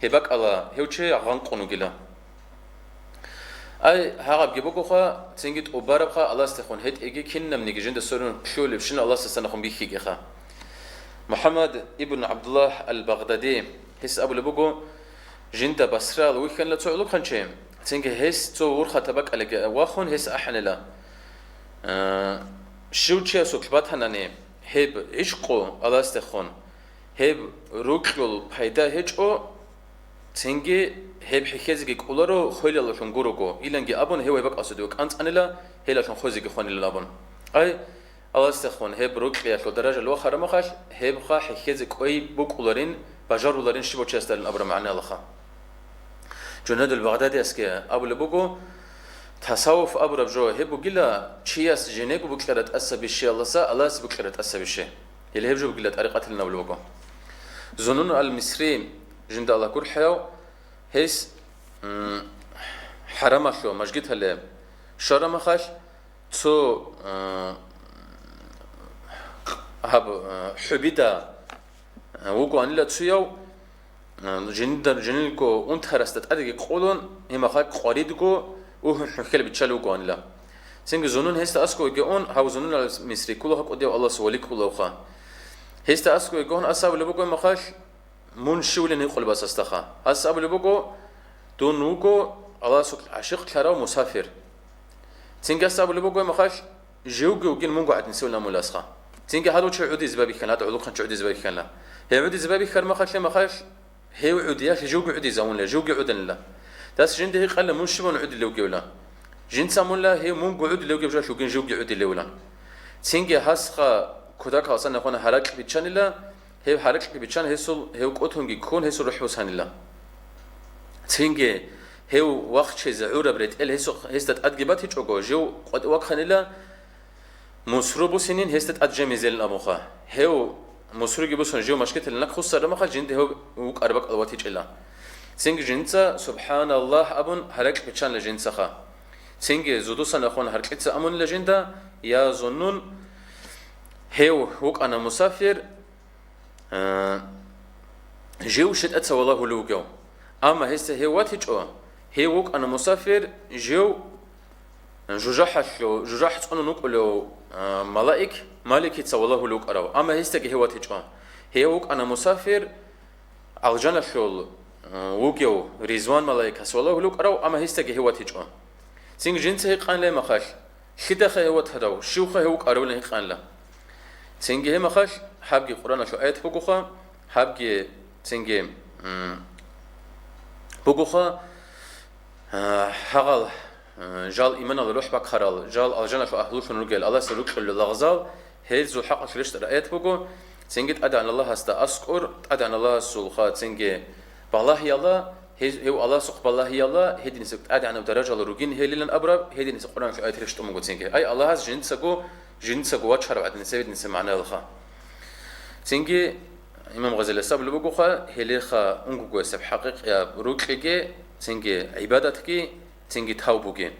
гьеб бакӀала гьев чи гъанкъун вугила. Ай, гьагъабги бугоха, цинги тӀубарабха Аллагьасдехун гьетӀеги кинабниги жинда сорун лъугьулебщинал Аллагьасдасан нахъе бихьигеха. МухӀаммад ибн ГӀабдуллагь ал-Багъдади, гьес абулеб буго, жинда Басраял вихьанила цо гӀолохъанчи, цинги гьес цо вурхатаб бакӀалги вахун гьес ахӀанила. Э, щив чиясухъ батанани гьеб гӀишкъу Аллагьасдехун, гьеб рукьул пайда гьечӀо, цинги гьеб хӀехьезеги кӀоларо, хвелалалъун гурого, иланги абун гьев гьеб бакӀалъуса дов кӀанцӀанила, гьелалъун хвезеги хванилан абун. Ай, Аллагьасдехун гьеб рукьиялъул даражалъ вахараб мехалъ, гьебха хӀехьезе кӀвей букӀуларин, бажаруларин щибав чиясдалин абураб магӀналаха. Жунайдул Багъдадиясги абулеб буго, тасаввуф абураб жо гьеб бугила, чияс жинего букьараб тӀаса бищиялдаса Аллагьасе букьараб тӀаса бищи. Гьеле гьеб жо бугила тӀарикъатилин абулеб буго. Зунун ал-Мисри, жинда Аллагь гурхӀаяв, гьес, м, хӀарамалъул мажгиталде щвараб махалъ, цо, а, гьаб, а, хӀубида, а, вугоанила цуяв, а, жинда, жинилго унтарасда тӀадеги къулун, гьеб махалъ къваридго ухӀун-хӀухьел биччалев вугоанила. Цинги Зунун гьесда аскӀовеги ун, гьав Зунун ал-Мисри ккола гьакъудияв Аллагьас вали кколавха. Гьесда аскӀовеги ун, ас абулеб буго гьеб махалъ, мун щивилин гьикъулеб ас гьасдаха. Гьас абулеб буго, дун вуго Аллагьасукь гӀашикълъарав мусафир. Цинги гьас абулеб буго гьеб махалъ, живги вугин мунго гӀадин цевлъун амуласха. Цинги гьалав чи гӀодизе байбихьана, гьадав гӀолохъанчи гӀодизе байбихьана. Гьев гӀодизе байбихьараб махалъ, гьеб махалъ, гьев гӀодиялъе живги гӀодизавунила, живги гӀодинила. Дас жинда гьикъала, мун щибан гӀодилев вугевилан. Жинца амула, гьев мунго гӀодилев вугеб жалъ вугин живги гӀодилевилан. Цинги гьасха кутакалъ санахъван гьаракь биччанила, гьев гьаракьги биччан, гьесул гьев кӀутунги ккун, гьесул рухӀ босанила. Цинги гьев вахчизе гӀураб ретӀел гьесухъ-, гьесда тӀадги батичӀого, жив къватӀив вахъанила, мусру бусинин гьесда тӀад жемизелин абунха. Гьев мусруги бусун жив машгиталде нахъ хуссараб махалъ, жинда гьев вукӀараб бакӀалде ватичӀила. Цинги жинца «СубхӀаналлагь» абун гьаракь биччанила жинцаха. Цинги зудусан ахун гьаркьица амунила жинда: «Я Зуннун, гьев вукӀана мусафир, а, жив щитӀаца валагьулев вугев. Амма гьесда гьев ватичӀо, гьев вукӀана мусафир, жив жужахӀалъу-, жужахӀ цӀунун вукӀулев, а, малаик Маликица валагьулев вукӀарав. Амма гьесдаги гьев ватичӀо. Гьев вукӀана мусафир, алжаналъул, а, вугев Ризван малаикас валагьулев вукӀарав, амма гьесдаги гьев ватичӀо». Цинги жинца гьикъанила гьеб махалъ: «Лъидаха гьев ватарав, щивха гьев вукӀарав?» — гьикъанила. Цинги гьеб махалъ гьабги Къуръаналъул аят бугоха, гьабги цинги, м, бугоха, а, гьагъал, а, жал иманалда рухӀ бахъарал, жал алжаналъул агьлулъун ругел Аллагьасда рокьулел лагъзал, гьезул хӀакъалъулъ рещтӀараб аят буго, цинги ТӀадегӀан Аллагьасда аскӀор, ТӀадегӀан Аллагьасулха цинги балагьиялда, гьез-, гьев Аллагьасухъ балагьиялда, гьединлъидал тӀадегӀанаб даражаялда ругин гьелилан абураб, гьединлъидал Къуръаналъул аят рещтӀун буго цинги. Ай, Аллагьас жинцаго, жинцаго вачарав гӀадинлъидал, гьединлъидал магӀнаялха. Цинги имам Гъазалияс абулеб бугоха, гьелеха унгогоясаб хӀакъикъияб рокьиги, цинги гӀибадатги, цинги тавбуги.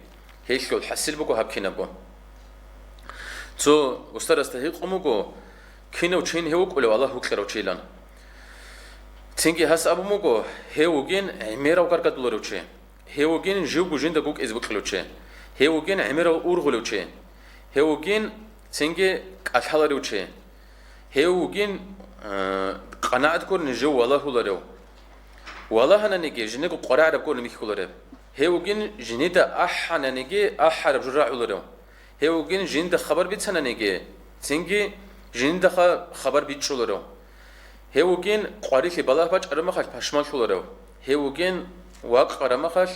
Гьелъул хӀасил буго гьаб кинабго. Цо устарасда гьикъун буго, кинав чин гьев вукӀулев Аллагь вокьарав чилан. Цинги гьас абун буго, гьев вугин гӀемерав гаргадуларев чи. Гьев вугин живго жинда гукӀизе бокьулев чи. Гьев вугин гӀемерав ургъулев чи. Гьев вугин цинги кӀалъаларев чи. Гьев вугин, э, къанагӀат гурони жив валагьуларев. Валагьананиги, жинего къваригӀараб гурони михьуларев. Гьев вугин жинида ахӀананиги, ахӀараб жо рагӀуларев. Гьев вугин жинда хабар бицананиги, цинги жиндаха хабар бичӀчӀуларев. Гьев вугин къварилъи балагь бачӀараб махалъ пашманлъуларев. Гьев вугин вакъараб махалъ,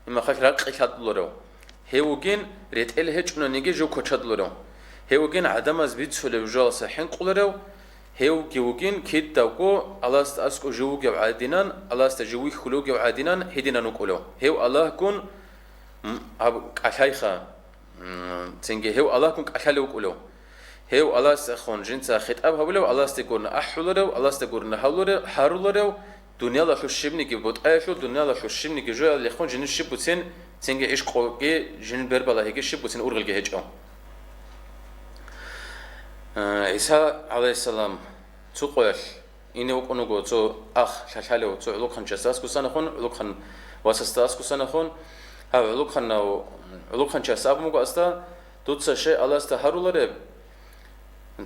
гьеб махалъ ракъи лъадуларев. Гьев вугин ретӀел гьечӀонаниги жив кочадуларев. Гьев вугин гӀадамаз бицулеб жоялдаса хӀинкъуларев. Гьевги вугин кидавго Аллагьасда аскӀов жив вугев гӀадинан, Аллагьасда жив вихьулев вугев гӀадинан гьединан вукӀулев. Гьев Аллагьгун, м, аб-, кӀалъайха. М, цинги гьев Аллагьгун кӀалъалев вукӀулев. Гьев Аллагьасдехун жинца хитӀаб гьабулев, Аллагьасде гурони ахӀуларев, Аллагьасде гурони гьалуларев, гьаруларев, дуниялалъул щибниги бутӀаялъул, дуниялалъул щибниги жоялдехун жинив щиб буцин, цинги гӀишкъуги, жинив бербалагьиги щиб буцин ургъелги гьечӀев. Э, ГӀиса гӀалайгьиссалам цо къоялъ ине вукӀун вуго цо ах лъалъалев цо гӀолохъанчиясда аскӀосанахун, гӀолохъан васасда аскӀосанахун. Гьав гӀолохъанав-, гӀолохъанчияс абун буго асда: «Дуца щай Аллагьасда гьарулареб,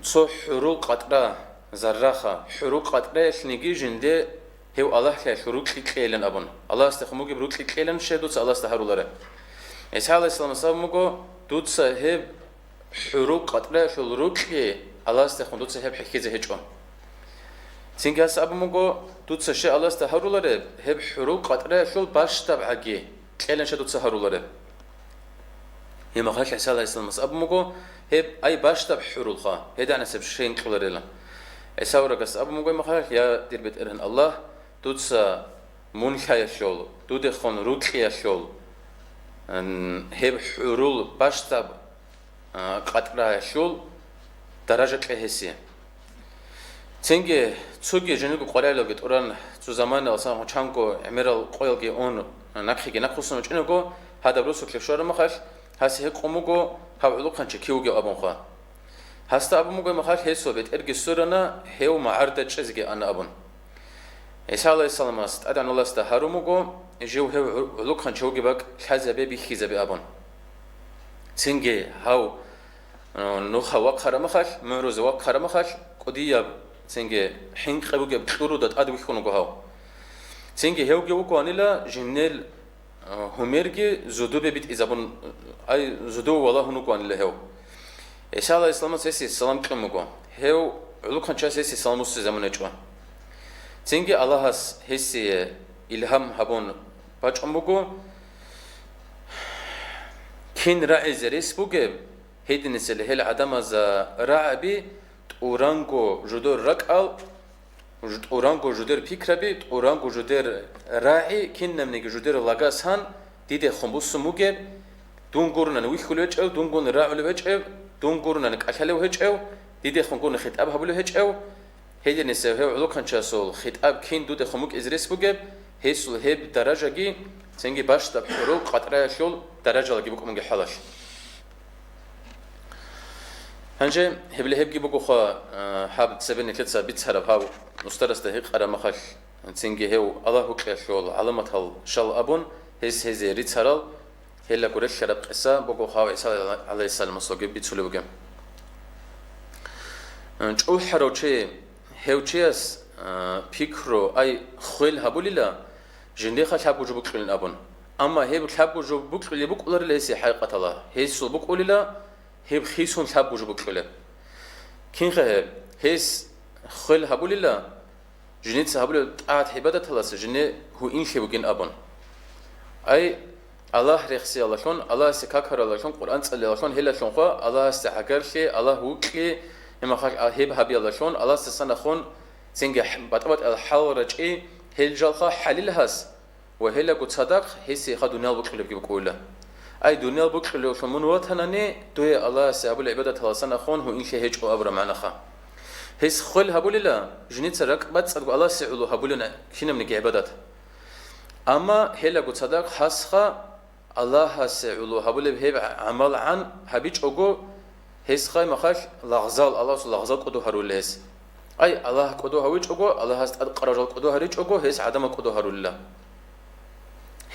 цо хӀурул къатӀра, зарраха, хӀурул къатӀраялъниги жинде гьев Аллагьлъиялъул рокьи кьейилан», — абун. Аллагьасдехун бугеб рокьи кьейилан щай дуца Аллагьасда гьарулареб? ГӀиса гӀалайгьиссаламас абун буго: «Дуца гьеб хӀурул къатӀраялъул рокьи Аллагьасдехун дуца гьеб хӀехьизе гьечӀо». Цинги гьас абун буго: «Дуца щай Аллагьасда гьарулареб, гьеб хӀурул къатӀраялъул бащдабгӀаги кьеланща дуца гьарулареб». Гьеб мехалъ ГӀиса гӀалайгьиссаламас абун буго: «Гьеб ай бащдаб хӀурулха, гьединасеб щай кьоларила». ГӀиса аварагас абун буго гьеб мехалъ: «Я, дир БетӀергьан Аллагь, дуца мунлъаялъул, дудехун рукьиялъул, м, гьеб хӀурул бащдаб, а, къатӀраялъул даража кье гьесие. Цинги цоги жиндирго къваригӀелалги тӀуран, цо заманаялдасан гьучанго гӀемерал къоялги ун, нахъеги нахъвуссун вачӀинаго, гьадаб росулъе щвараб махалъ, гьасе гьикъун буго, гьав гӀолохъанчи кив вугев абунха. Гьасда абун буго махалъ, гьесул бетӀерги сверана, гьев магӀарда чӀезеги ана абун. ГӀиса гӀалайгьиссаламас ТӀадегӀанав Аллагьасда гьарун буго, жив гьев гӀу-, гӀолохъанчи вугеб бакӀ лъазабе бихьизабе абун. Цинги гьав, э, нуха вахъараб махалъ, мугӀрузе вахъараб махалъ, кӀудияб, цинги хӀинкъи бугеб кьуруда тӀад вихьун вуго гьав. Цинги гьевги вукӀанила жинел, э, гьумерги зудубе битӀизабун, ай, зудубе валагьун вукӀанила гьев. ГӀиса гӀалайгьиссаламас гьесие салам кьун буго. Гьев гӀолохъанчияс гьесие салам буссизе заман гьечӀо. Цинги Аллагьас гьесие илгьам гьабун бачӀун буго, кин рагӀизе рес бугеб, гьединисел гьел гӀадамазда рагӀаби тӀуранго жудер ракӀал, жу-, тӀуранго жудер пикраби, тӀуранго жудер рагӀи, кинабниги жудер лагасан дидехун буссун бугеб, дун гурунан вихьулев гьечӀев, дун гун рагӀулев гьечӀев, дун гурунан кӀалъалев гьечӀев, дидехун гун хитӀаб гьабулев гьечӀев, гьединисев гьев гӀолохъанчиясул хитӀаб кин дудехун букӀизе рес бугеб, гьесул гьеб даражаги, цинги бащдаб хӀурул къатӀраялъул даражалаги букӀун бугеб хӀалалъ. Гьанже гьеб ле-, гьебги бугоха, а, гьаб цебе нилъеца бицараб гьав устарасда гьикъараб махалъ, цинги гьев Аллагь вукьиялъул гӀаламатал щал абун, гьес гьезие рицарал, гьелаго релълъараб къиса бугоха гӀиса гӀалайгьиссаламасулги бицулеб бугеб. ЧӀухӀарав чи, гьев чияс, а, пикру, ай, хвел гьабулила, жиндихъа лъабго жо букьулин абун. Амма гьеб лъабго жо букьулеб букӀуларила гьесие хӀакъикъаталда, гьесул букӀулила гьеб хисун лъабго жо букьулеб. Кинха гьеб? Гьес хвел гьабулила, жинца гьабулеб тӀагӀат-гӀибадаталаса жине гьуинлъи бугин абун. Ай, Аллагь рехсиялдалъун, Аллагьасе какаралдалъун, Къуръан цӀалиялдалъун, гьелалъунха Аллагьасде гӀагарлъи, Аллагь вукьи, гьеб махалъ а-, гьеб гьабиялдалъун, Аллагьасдасан нахъун цинги хӀ-, батӀа-батӀиял хӀал рачӀи, гьел жалха хӀалил гьас ва гьелаго цадахъ гьесиеха дуниял букьулебги букӀула. Ай, дуниял букьулевлъун мун ватанани, дуе Аллагьасе гьабулеб гӀибадаталдасан нахъун гьуинлъи гьечӀо абураб магӀнаха. Гьес хвел гьабулила, жинца ракӀбацӀцӀадго Аллагьасе гӀоло гьабулин кинабниги гӀибадат. Амма гьелаго цадахъ гьасха Аллагьасе гӀоло гьабулеб гьеб гӀамал гӀан гьабичӀого, гьесхъай махалъ лагъзал, Аллагьасул лагъзал кӀодо гьарулел гьес. Ай, Аллагь кӀодо гьавичӀого, Аллагьас тӀадкъараб жал кӀодо гьаричӀого, гьес гӀадамал кӀодо гьарулила.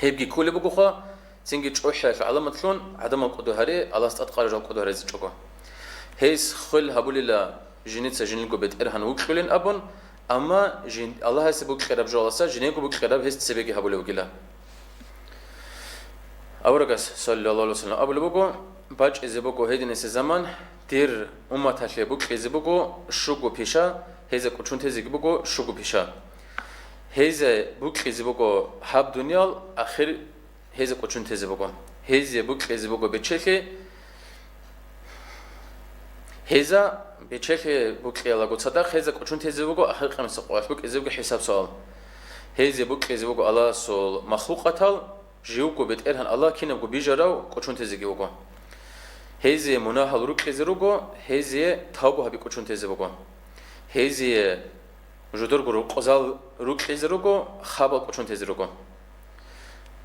Гьебги кколеб бугоха, цинги чӀухӀиялъул гӀаламатлъун гӀадамал кӀодо гьари, Аллагьас тӀадкъараб жал кӀодо гьаризечӀого. Гьес хвел гьабулила жинца жиндирго БетӀергьан вукьулин абун, амма жин-, Аллагьасе букьараб жоялдаса жинего букьараб гьес цебеги гьабулев вугила. Аварагас, саллаллагьу гӀалайгьи ва саллам, абулеб буго, бачӀизе буго гьединисеб заман, дир умматалъе букьизе буго щуго пиша, гьезда кӀочон тезеги буго щуго пиша. Гьезда букьизе буго гьаб дуниял, ахир гьезда кӀочон тезе буго. Гьезда букьизе буго бечелъи, гьезда бечелъи букьиялдаго цадахъ гьезда кӀочон тезе буго ахир къиямасеб къоялъ букӀизе буго хӀисаб-суал. Гьезда букьизе буго Аллагьасул махлукъатал, живго БетӀергьан Аллагь кинабго бижарав кӀочон тезеги буго. Гьезие мунагьал рукьизе руго, гьезие тавба гьаби кӀочон тезе буго. Гьезие жудурго рукъзал рукьизе руго, хабал кӀочон тезе руго.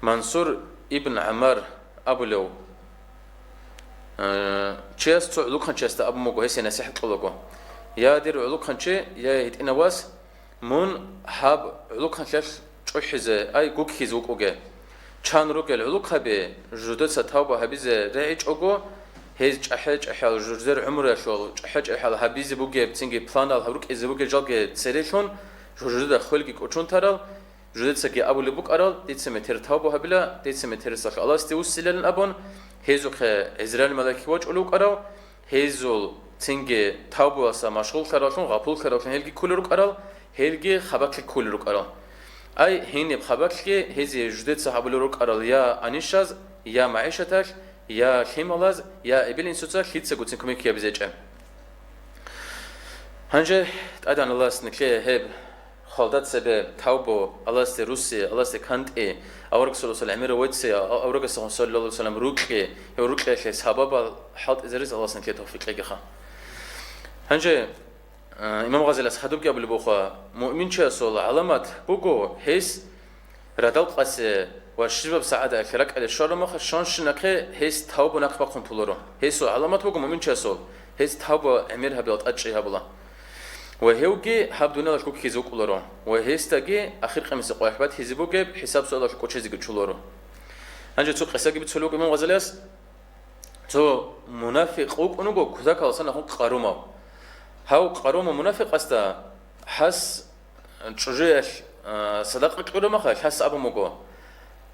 Мансур ибн ГӀамар абулев, э, чияс цо гӀолохъанчиясда абун буго, гьесие насихӀат кьолаго: «Я, дир гӀолохъанчи, я, гьитӀинав вас, мун гьаб гӀолохъанлъиялъ чӀухӀизе, ай, гуккизе вукӀуге. Чан ругел гӀолохъаби жудеца тавба гьабизе регӀичӀого, гьез чӀахӀи-чӀахӀиял жужер гӀумруялъул чӀахӀи-чӀахӀиял гьабизе бугеб, цинги планал гьаб рукӀизе бугеб жалги церелъун, жужеда хвелги кӀочон тарал, жудецаги абулеб букӀарал, дица метер тавба гьабила, дица метерасалъ Аллагьасде вуссилалин абун, гьезухъе ГӀизраил малаик вачӀулев вукӀарав, гьезул цинги тавбуялдаса машгъуллъаравлъун, гъапуллъаравлъун гьелги кколел рукӀарал, гьелги хабалъ кколел рукӀарал. Ай, гьениб хабалъги гьезие жудеца гьабулел рукӀарал я анищаз, я магӀишаталъ, я лъималаз, я эбел-инсуца лъицагоцин кумек гьабизе гьечӀеб». Гьанже ТӀадегӀан Аллагьас нилъее гьеб хвалда цебе тавбу, Аллагьасде русси, Аллагьасде кантӀи, аварагасул гӀемерав вецци, аварагасухъун саллаллагьу гӀалайгьи вассалам рукьи, гьев рукьиялъе сабабал хӀалтӀизаризе Аллагьас нилъее тавфикъ кьегиха. Гьанже, а, Имам Гъазалияс хадубги абулеб буха, муъминчиясул гӀаламат буго гьес радал къасе ва щибаб сагӀаталъ ракӀалде щвараб мехалъ щонщинахъе гьес тавбу нахъ бахъун толаро. Гьесул гӀаламат буго муъминчиясул, гьес тавбу гӀемер гьабиялда тӀадчӀей гьабула. Ва гьевги гьаб дуниялалъ гуккизе вукӀуларо. Ва гьесдаги ахир къиямасеб къоялъ батизе бугеб хӀисаб-суалалъ кӀочезеги чӀоларо. Гьанже цо къисаги бицулеб буго Имам Гъазалияс. Цо мунафикъ вукӀун вуго кутакаласан ахун къарумав. Гьав къарумав мунафикъасда гьас чӀужуялъ, а, садакъа кьураб мехалъ гьас абун буго: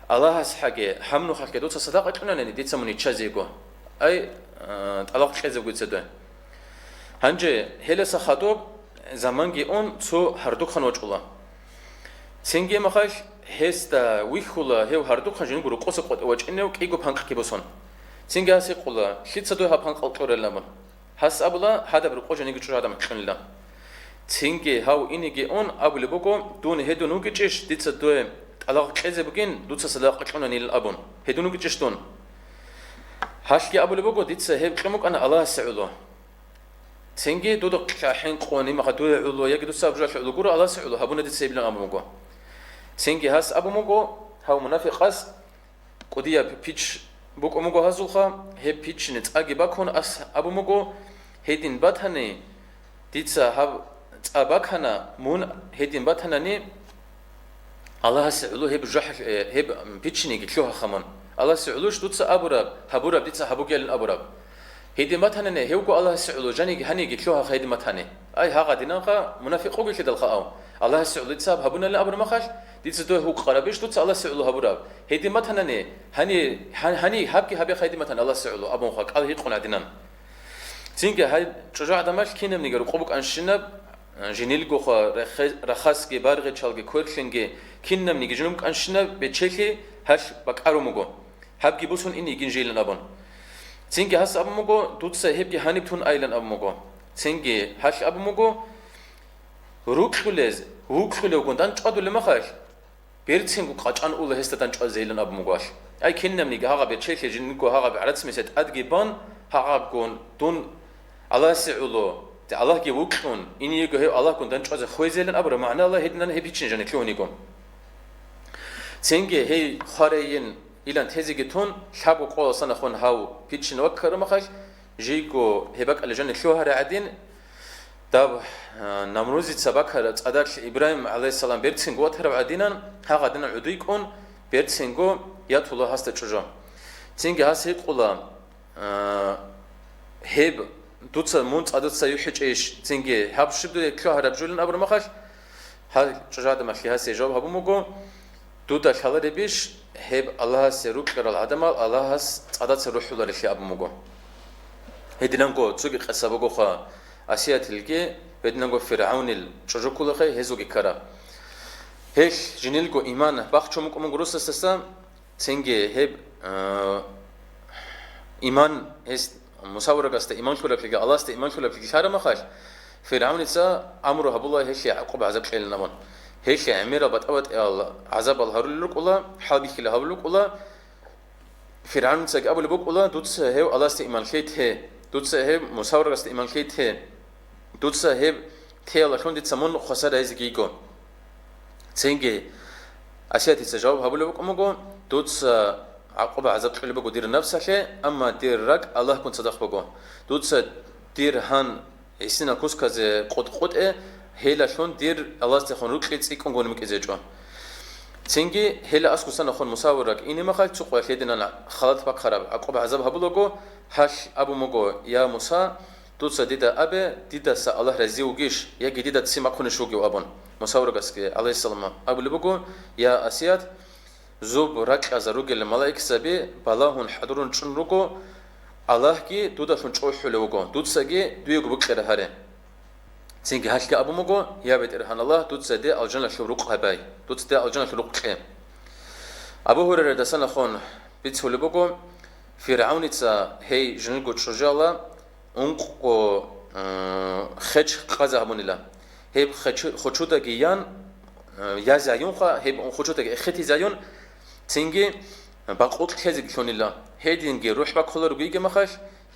«Аллагьас хӀаги, гьаб нухалъги дуца садакъа кьунани, дица мун иччазе йиго. Ай, а, тӀалакъ кьезе буго дица дуе». Гьанже гьеласа хадуб заманги ун цо гьардухъан вачӀула. Цинги мехалъ гьесда вихьула гьев гьардухъан жиндирго рокъоса къотӀи вачӀинев кӀиго панкъги босун. Цинги гьас гьикъула: «Лъица дуе гьаб панкъал кьурелин?» абун. Гьас абула: «Гьадаб рокъо жаниги чӀужугӀадан кьунила». Цинги гьав инеги ун абулеб буго: «Дун гьедун вугичӀищ, дица дуе тӀалакъ кьезе бугин, дуца садакъа кьунанилан», абун. «Гьедун вугичӀищ дун?» Гьалъги абулеб буго: «Дица гьеб кьун букӀана Аллагьасе гӀоло». Цинги дуда хӀинкъун, имаха дуе гӀоло, яги дуца абжалъ гӀоло гуро, Аллагьасе гӀоло гьабуна дица гьебилан абун буго. Цинги гьас абун буго, гьав мунафикъас, кӀудияб пич букӀун буго гьазулха, гьеб пиччине цӀаги бакун, ас абун буго: «Гьедин батани, дица гьаб цӀа бакана, мун гьедин батанани, Аллагьасе гӀоло гьеб жахӀ-, э, гьеб пиччинеги лъугьаха мун. Аллагьасе гӀолощ дуца абураб, гьабураб дица гьабугеялин абураб. Гьедин батанани, гьевго Аллагьасе гӀоло жаниги гьаниги лъугьаха гьедин батани. Ай, гьагъадинанха мунафикъ вугелъидалха ав. Аллагьасе гӀоло дица гьаб гьабуналин абураб махалъ, дица дуе гьукъарабищ дуца Аллагьасе гӀоло гьабураб? Гьедин батанани, гьани, гьан-, гьани гьабги гьабеха гьедин батани Аллагьасе гӀоло», абунха кӀал гьикъун гьадинан. Цинги гьай чӀужугӀаданалъ кинабниги рукъу букӀанщинаб, э, жинилгоха, рахе-, рахасги, баргъичалги, кверлъинги, кинабниги жинуб букӀанщинаб бечелъи гьалъ бакӀарун буго. Гьабги бусун ин йигин жейлан абун. Цинги гьас абун буго: «Дуца гьебги гьаниб тун айилан», абун буго. Цинги гьалъ абун буго: «Рукьулез, вукьулевгун дандчӀвадулеб махалъ, берцинго къачӀан ула гьесда дандчӀвазейилан», абун буго гьалъ. Ай, кинабниги гьагъаб бечелъи жиндирго гьагъаб гӀарацмисе тӀадги бан, гьагъабгун дун Аллагьасе гӀоло, Аллагьги вукьун, ин йиго гьев Аллагьгун дандчӀвазе хвезейилан абураб магӀнала гьединан гьеб гьичин жаниб лъугьун йиго. Цинги гьей хварайин илан тезеги тун, лъабго къоялъ санахъун гьав пиччин ваккараб махалъ, жийго гьеб бакӀалде жаниб лъугьарай гӀадин, даб, а, Намрузица бакараб цӀадалъ Ибрагьим гӀалайгьиссалам берцинго ватараб гӀадинан, гьагъадинан гӀодойкӀун, берцинго ятула гьасда чӀужу. Цинги гьас гьикъула: «А, гьеб дуца мун цӀадаса юхӀичӀейищ, цинги гьаб щиб дуе лъугьараб жолин?» абураб махалъ, гьал чӀужугӀаданалъги гьасе жаваб гьабун буго: «Дуда лъаларебищ гьеб Аллагьасе рукьарал гӀадамал Аллагьас цӀадаца рухӀуларелъи?» абун буго. Гьединанго цоги къиса бугоха, Асиятилги гьединанго ФиргӀавнил чӀужу кколахъе гьезулги ккара. Гьелъ жинилго иман бахчун букӀун буго росасдаса, цинги гьеб, а, иман гьес Муса аварагасда иман лъураблъиги, Аллагьасда иман лъураблъиги лъараб махалъ, ФиргӀавница амру гьабула гьелъе гӀакъуба гӀазаб кьелин абун. Гьелъе гӀемерал батӀа-батӀиял гӀазабал гьарулел рукӀула, хӀалбихьила гьабулел рукӀула, ФиргӀавницаги абулеб букӀула: «Дуца гьев Аллагьасда иман лъей те, дуца гьев Муса аварагасда иман лъей те, дуца гьеб теялалъун дица мун хвасар гьайзеги йиго». Цинги Асиятица жаваб гьабулеб букӀун буго: «Дуца гӀакъуба гӀазаб кьолеб буго дир напсалъе, амма дир ракӀ Аллагьгун цадахъ буго. Дуца дир гьан гӀисинал кусказе къутӀ-къутӀе, гьелалъун дир Аллагьасдехун рукьи цӀикӀкӀунгун микӀизечӀо». Цинги гьела аскусанахун Муса авараг ине махалъ цо къоялъ гьединан халат бахъараб гӀакъуба гӀазаб гьабулаго, гьалъ абун буго: «Я Муса, дуца дида абе, дидаса Аллагь рази вугищ, яги дида ццин бахъунищ вугев?» абун. Муса аварагасги, гӀалайгьиссалам, абулеб буго: «Я Асият, зуб ракьазар ругел малаикзаби балагьун хӀадурун чӀун руго, Аллагьги дудалъун чӀухӀулев вуго, дуцаги дуего букьара гьаре». Цинги гьалъги абун буго: «Я БетӀергьан Аллагь, дуца де алжаналъув рукъ гьабай, дуца де алжаналъув рукъ кье». Абу Гьурайрадасан ахун бицулеб буго, ФиргӀавница гьей жиндирго чӀужуялъ ункъго, э, хеч къазе гьабунила. Гьеб хеч-, хучудаги ян, э, язайюнха, гьеб унхучотаги эхетизайюн, цинги бакъулъ лъезеги лъунила. Гьединги рухӀ баккуларо гуйги махалъ,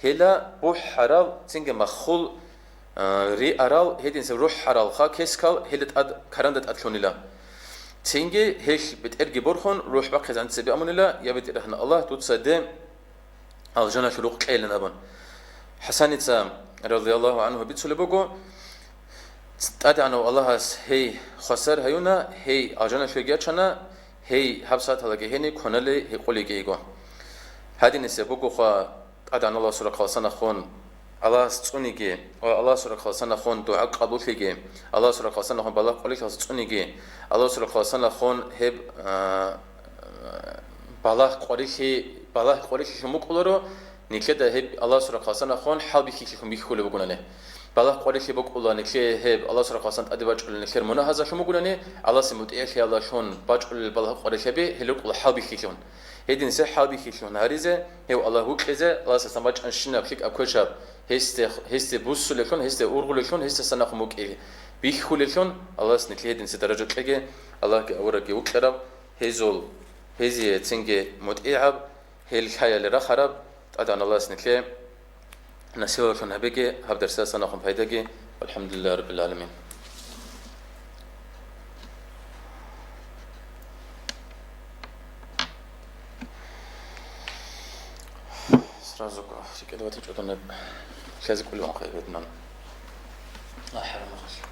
гьела бухӀарал, цинги маххул, э, риарал, гьединса рухӀаралха кескал гьела тӀад, каранда тӀад лъунила. Цинги гьелъ бетӀерги борхун, рухӀ бахъизе анцӀцӀаби амунила: «Я БетӀергьан Аллагь, дуца де алжаналъул рукъ кьейилан», — абун. ХӀасаница, радияллагьу гӀангьу, бицулеб буго: ТӀадегӀанав Аллагьас гьей хвасар гьаюна, гьей алжаналъуги ячана, гьей гьаб сагӀаталаги гьениб кванали гьекъолиги йиго. Гьадинисеб бугоха, ТӀадегӀан Аллагьасул рахъалъан ахун Аллагьас цӀуниги ва Аллагьасул рахъалъан ахун дугӀа къабуллъиги, Аллагьасул рахъалъан ахун балагь къварилъиялдаса цӀуниги, Аллагьасул рахъалъан ахун гьеб, а, балагь къварилъи, балагь къварилъилъун букӀуларо, нилъеда гьеб Аллагьасул рахъалъан ахун хӀалбихьилъилъун бихьулеб бугунани. Балагь къварилъи букӀула нилъее гьеб Аллагьасул рахъалъан тӀаде бачӀулел нилъер мунагьазалъун бугунани, Аллагьасе мутӀигӀлъиялдалъун бачӀулел балагь къварилъаби гьел рукӀула хӀалбихьилъун. Гьединсе хӀалбихьилъун гьаризе, гьев Аллагь вукьизе, Аллагьасдасан бачӀанщинаб лъикӀаб квешаб гьесде, гьесде буссулелъун, гьесде ургъулелъун, гьесдасан нахъ мукӀи бихьулелъун, Аллагьас нилъее гьединсе даража кьеги, Аллагьги аварагги вукьарав, гьезул, гьезие цинги мутӀигӀаб, гьел лъаяле рахараб, ТӀадегӀан Аллагьас нилъее насибалъун гьабеги, гьаб дарсдасан нахъун пайдаги. ВалхӀамдулиллагьи раббил гӀаламин. Сразу рикӀкӀад батичӀо дун гьеб лъазе кӀолеб анхъе гьединан. Ла хӀавла ва ла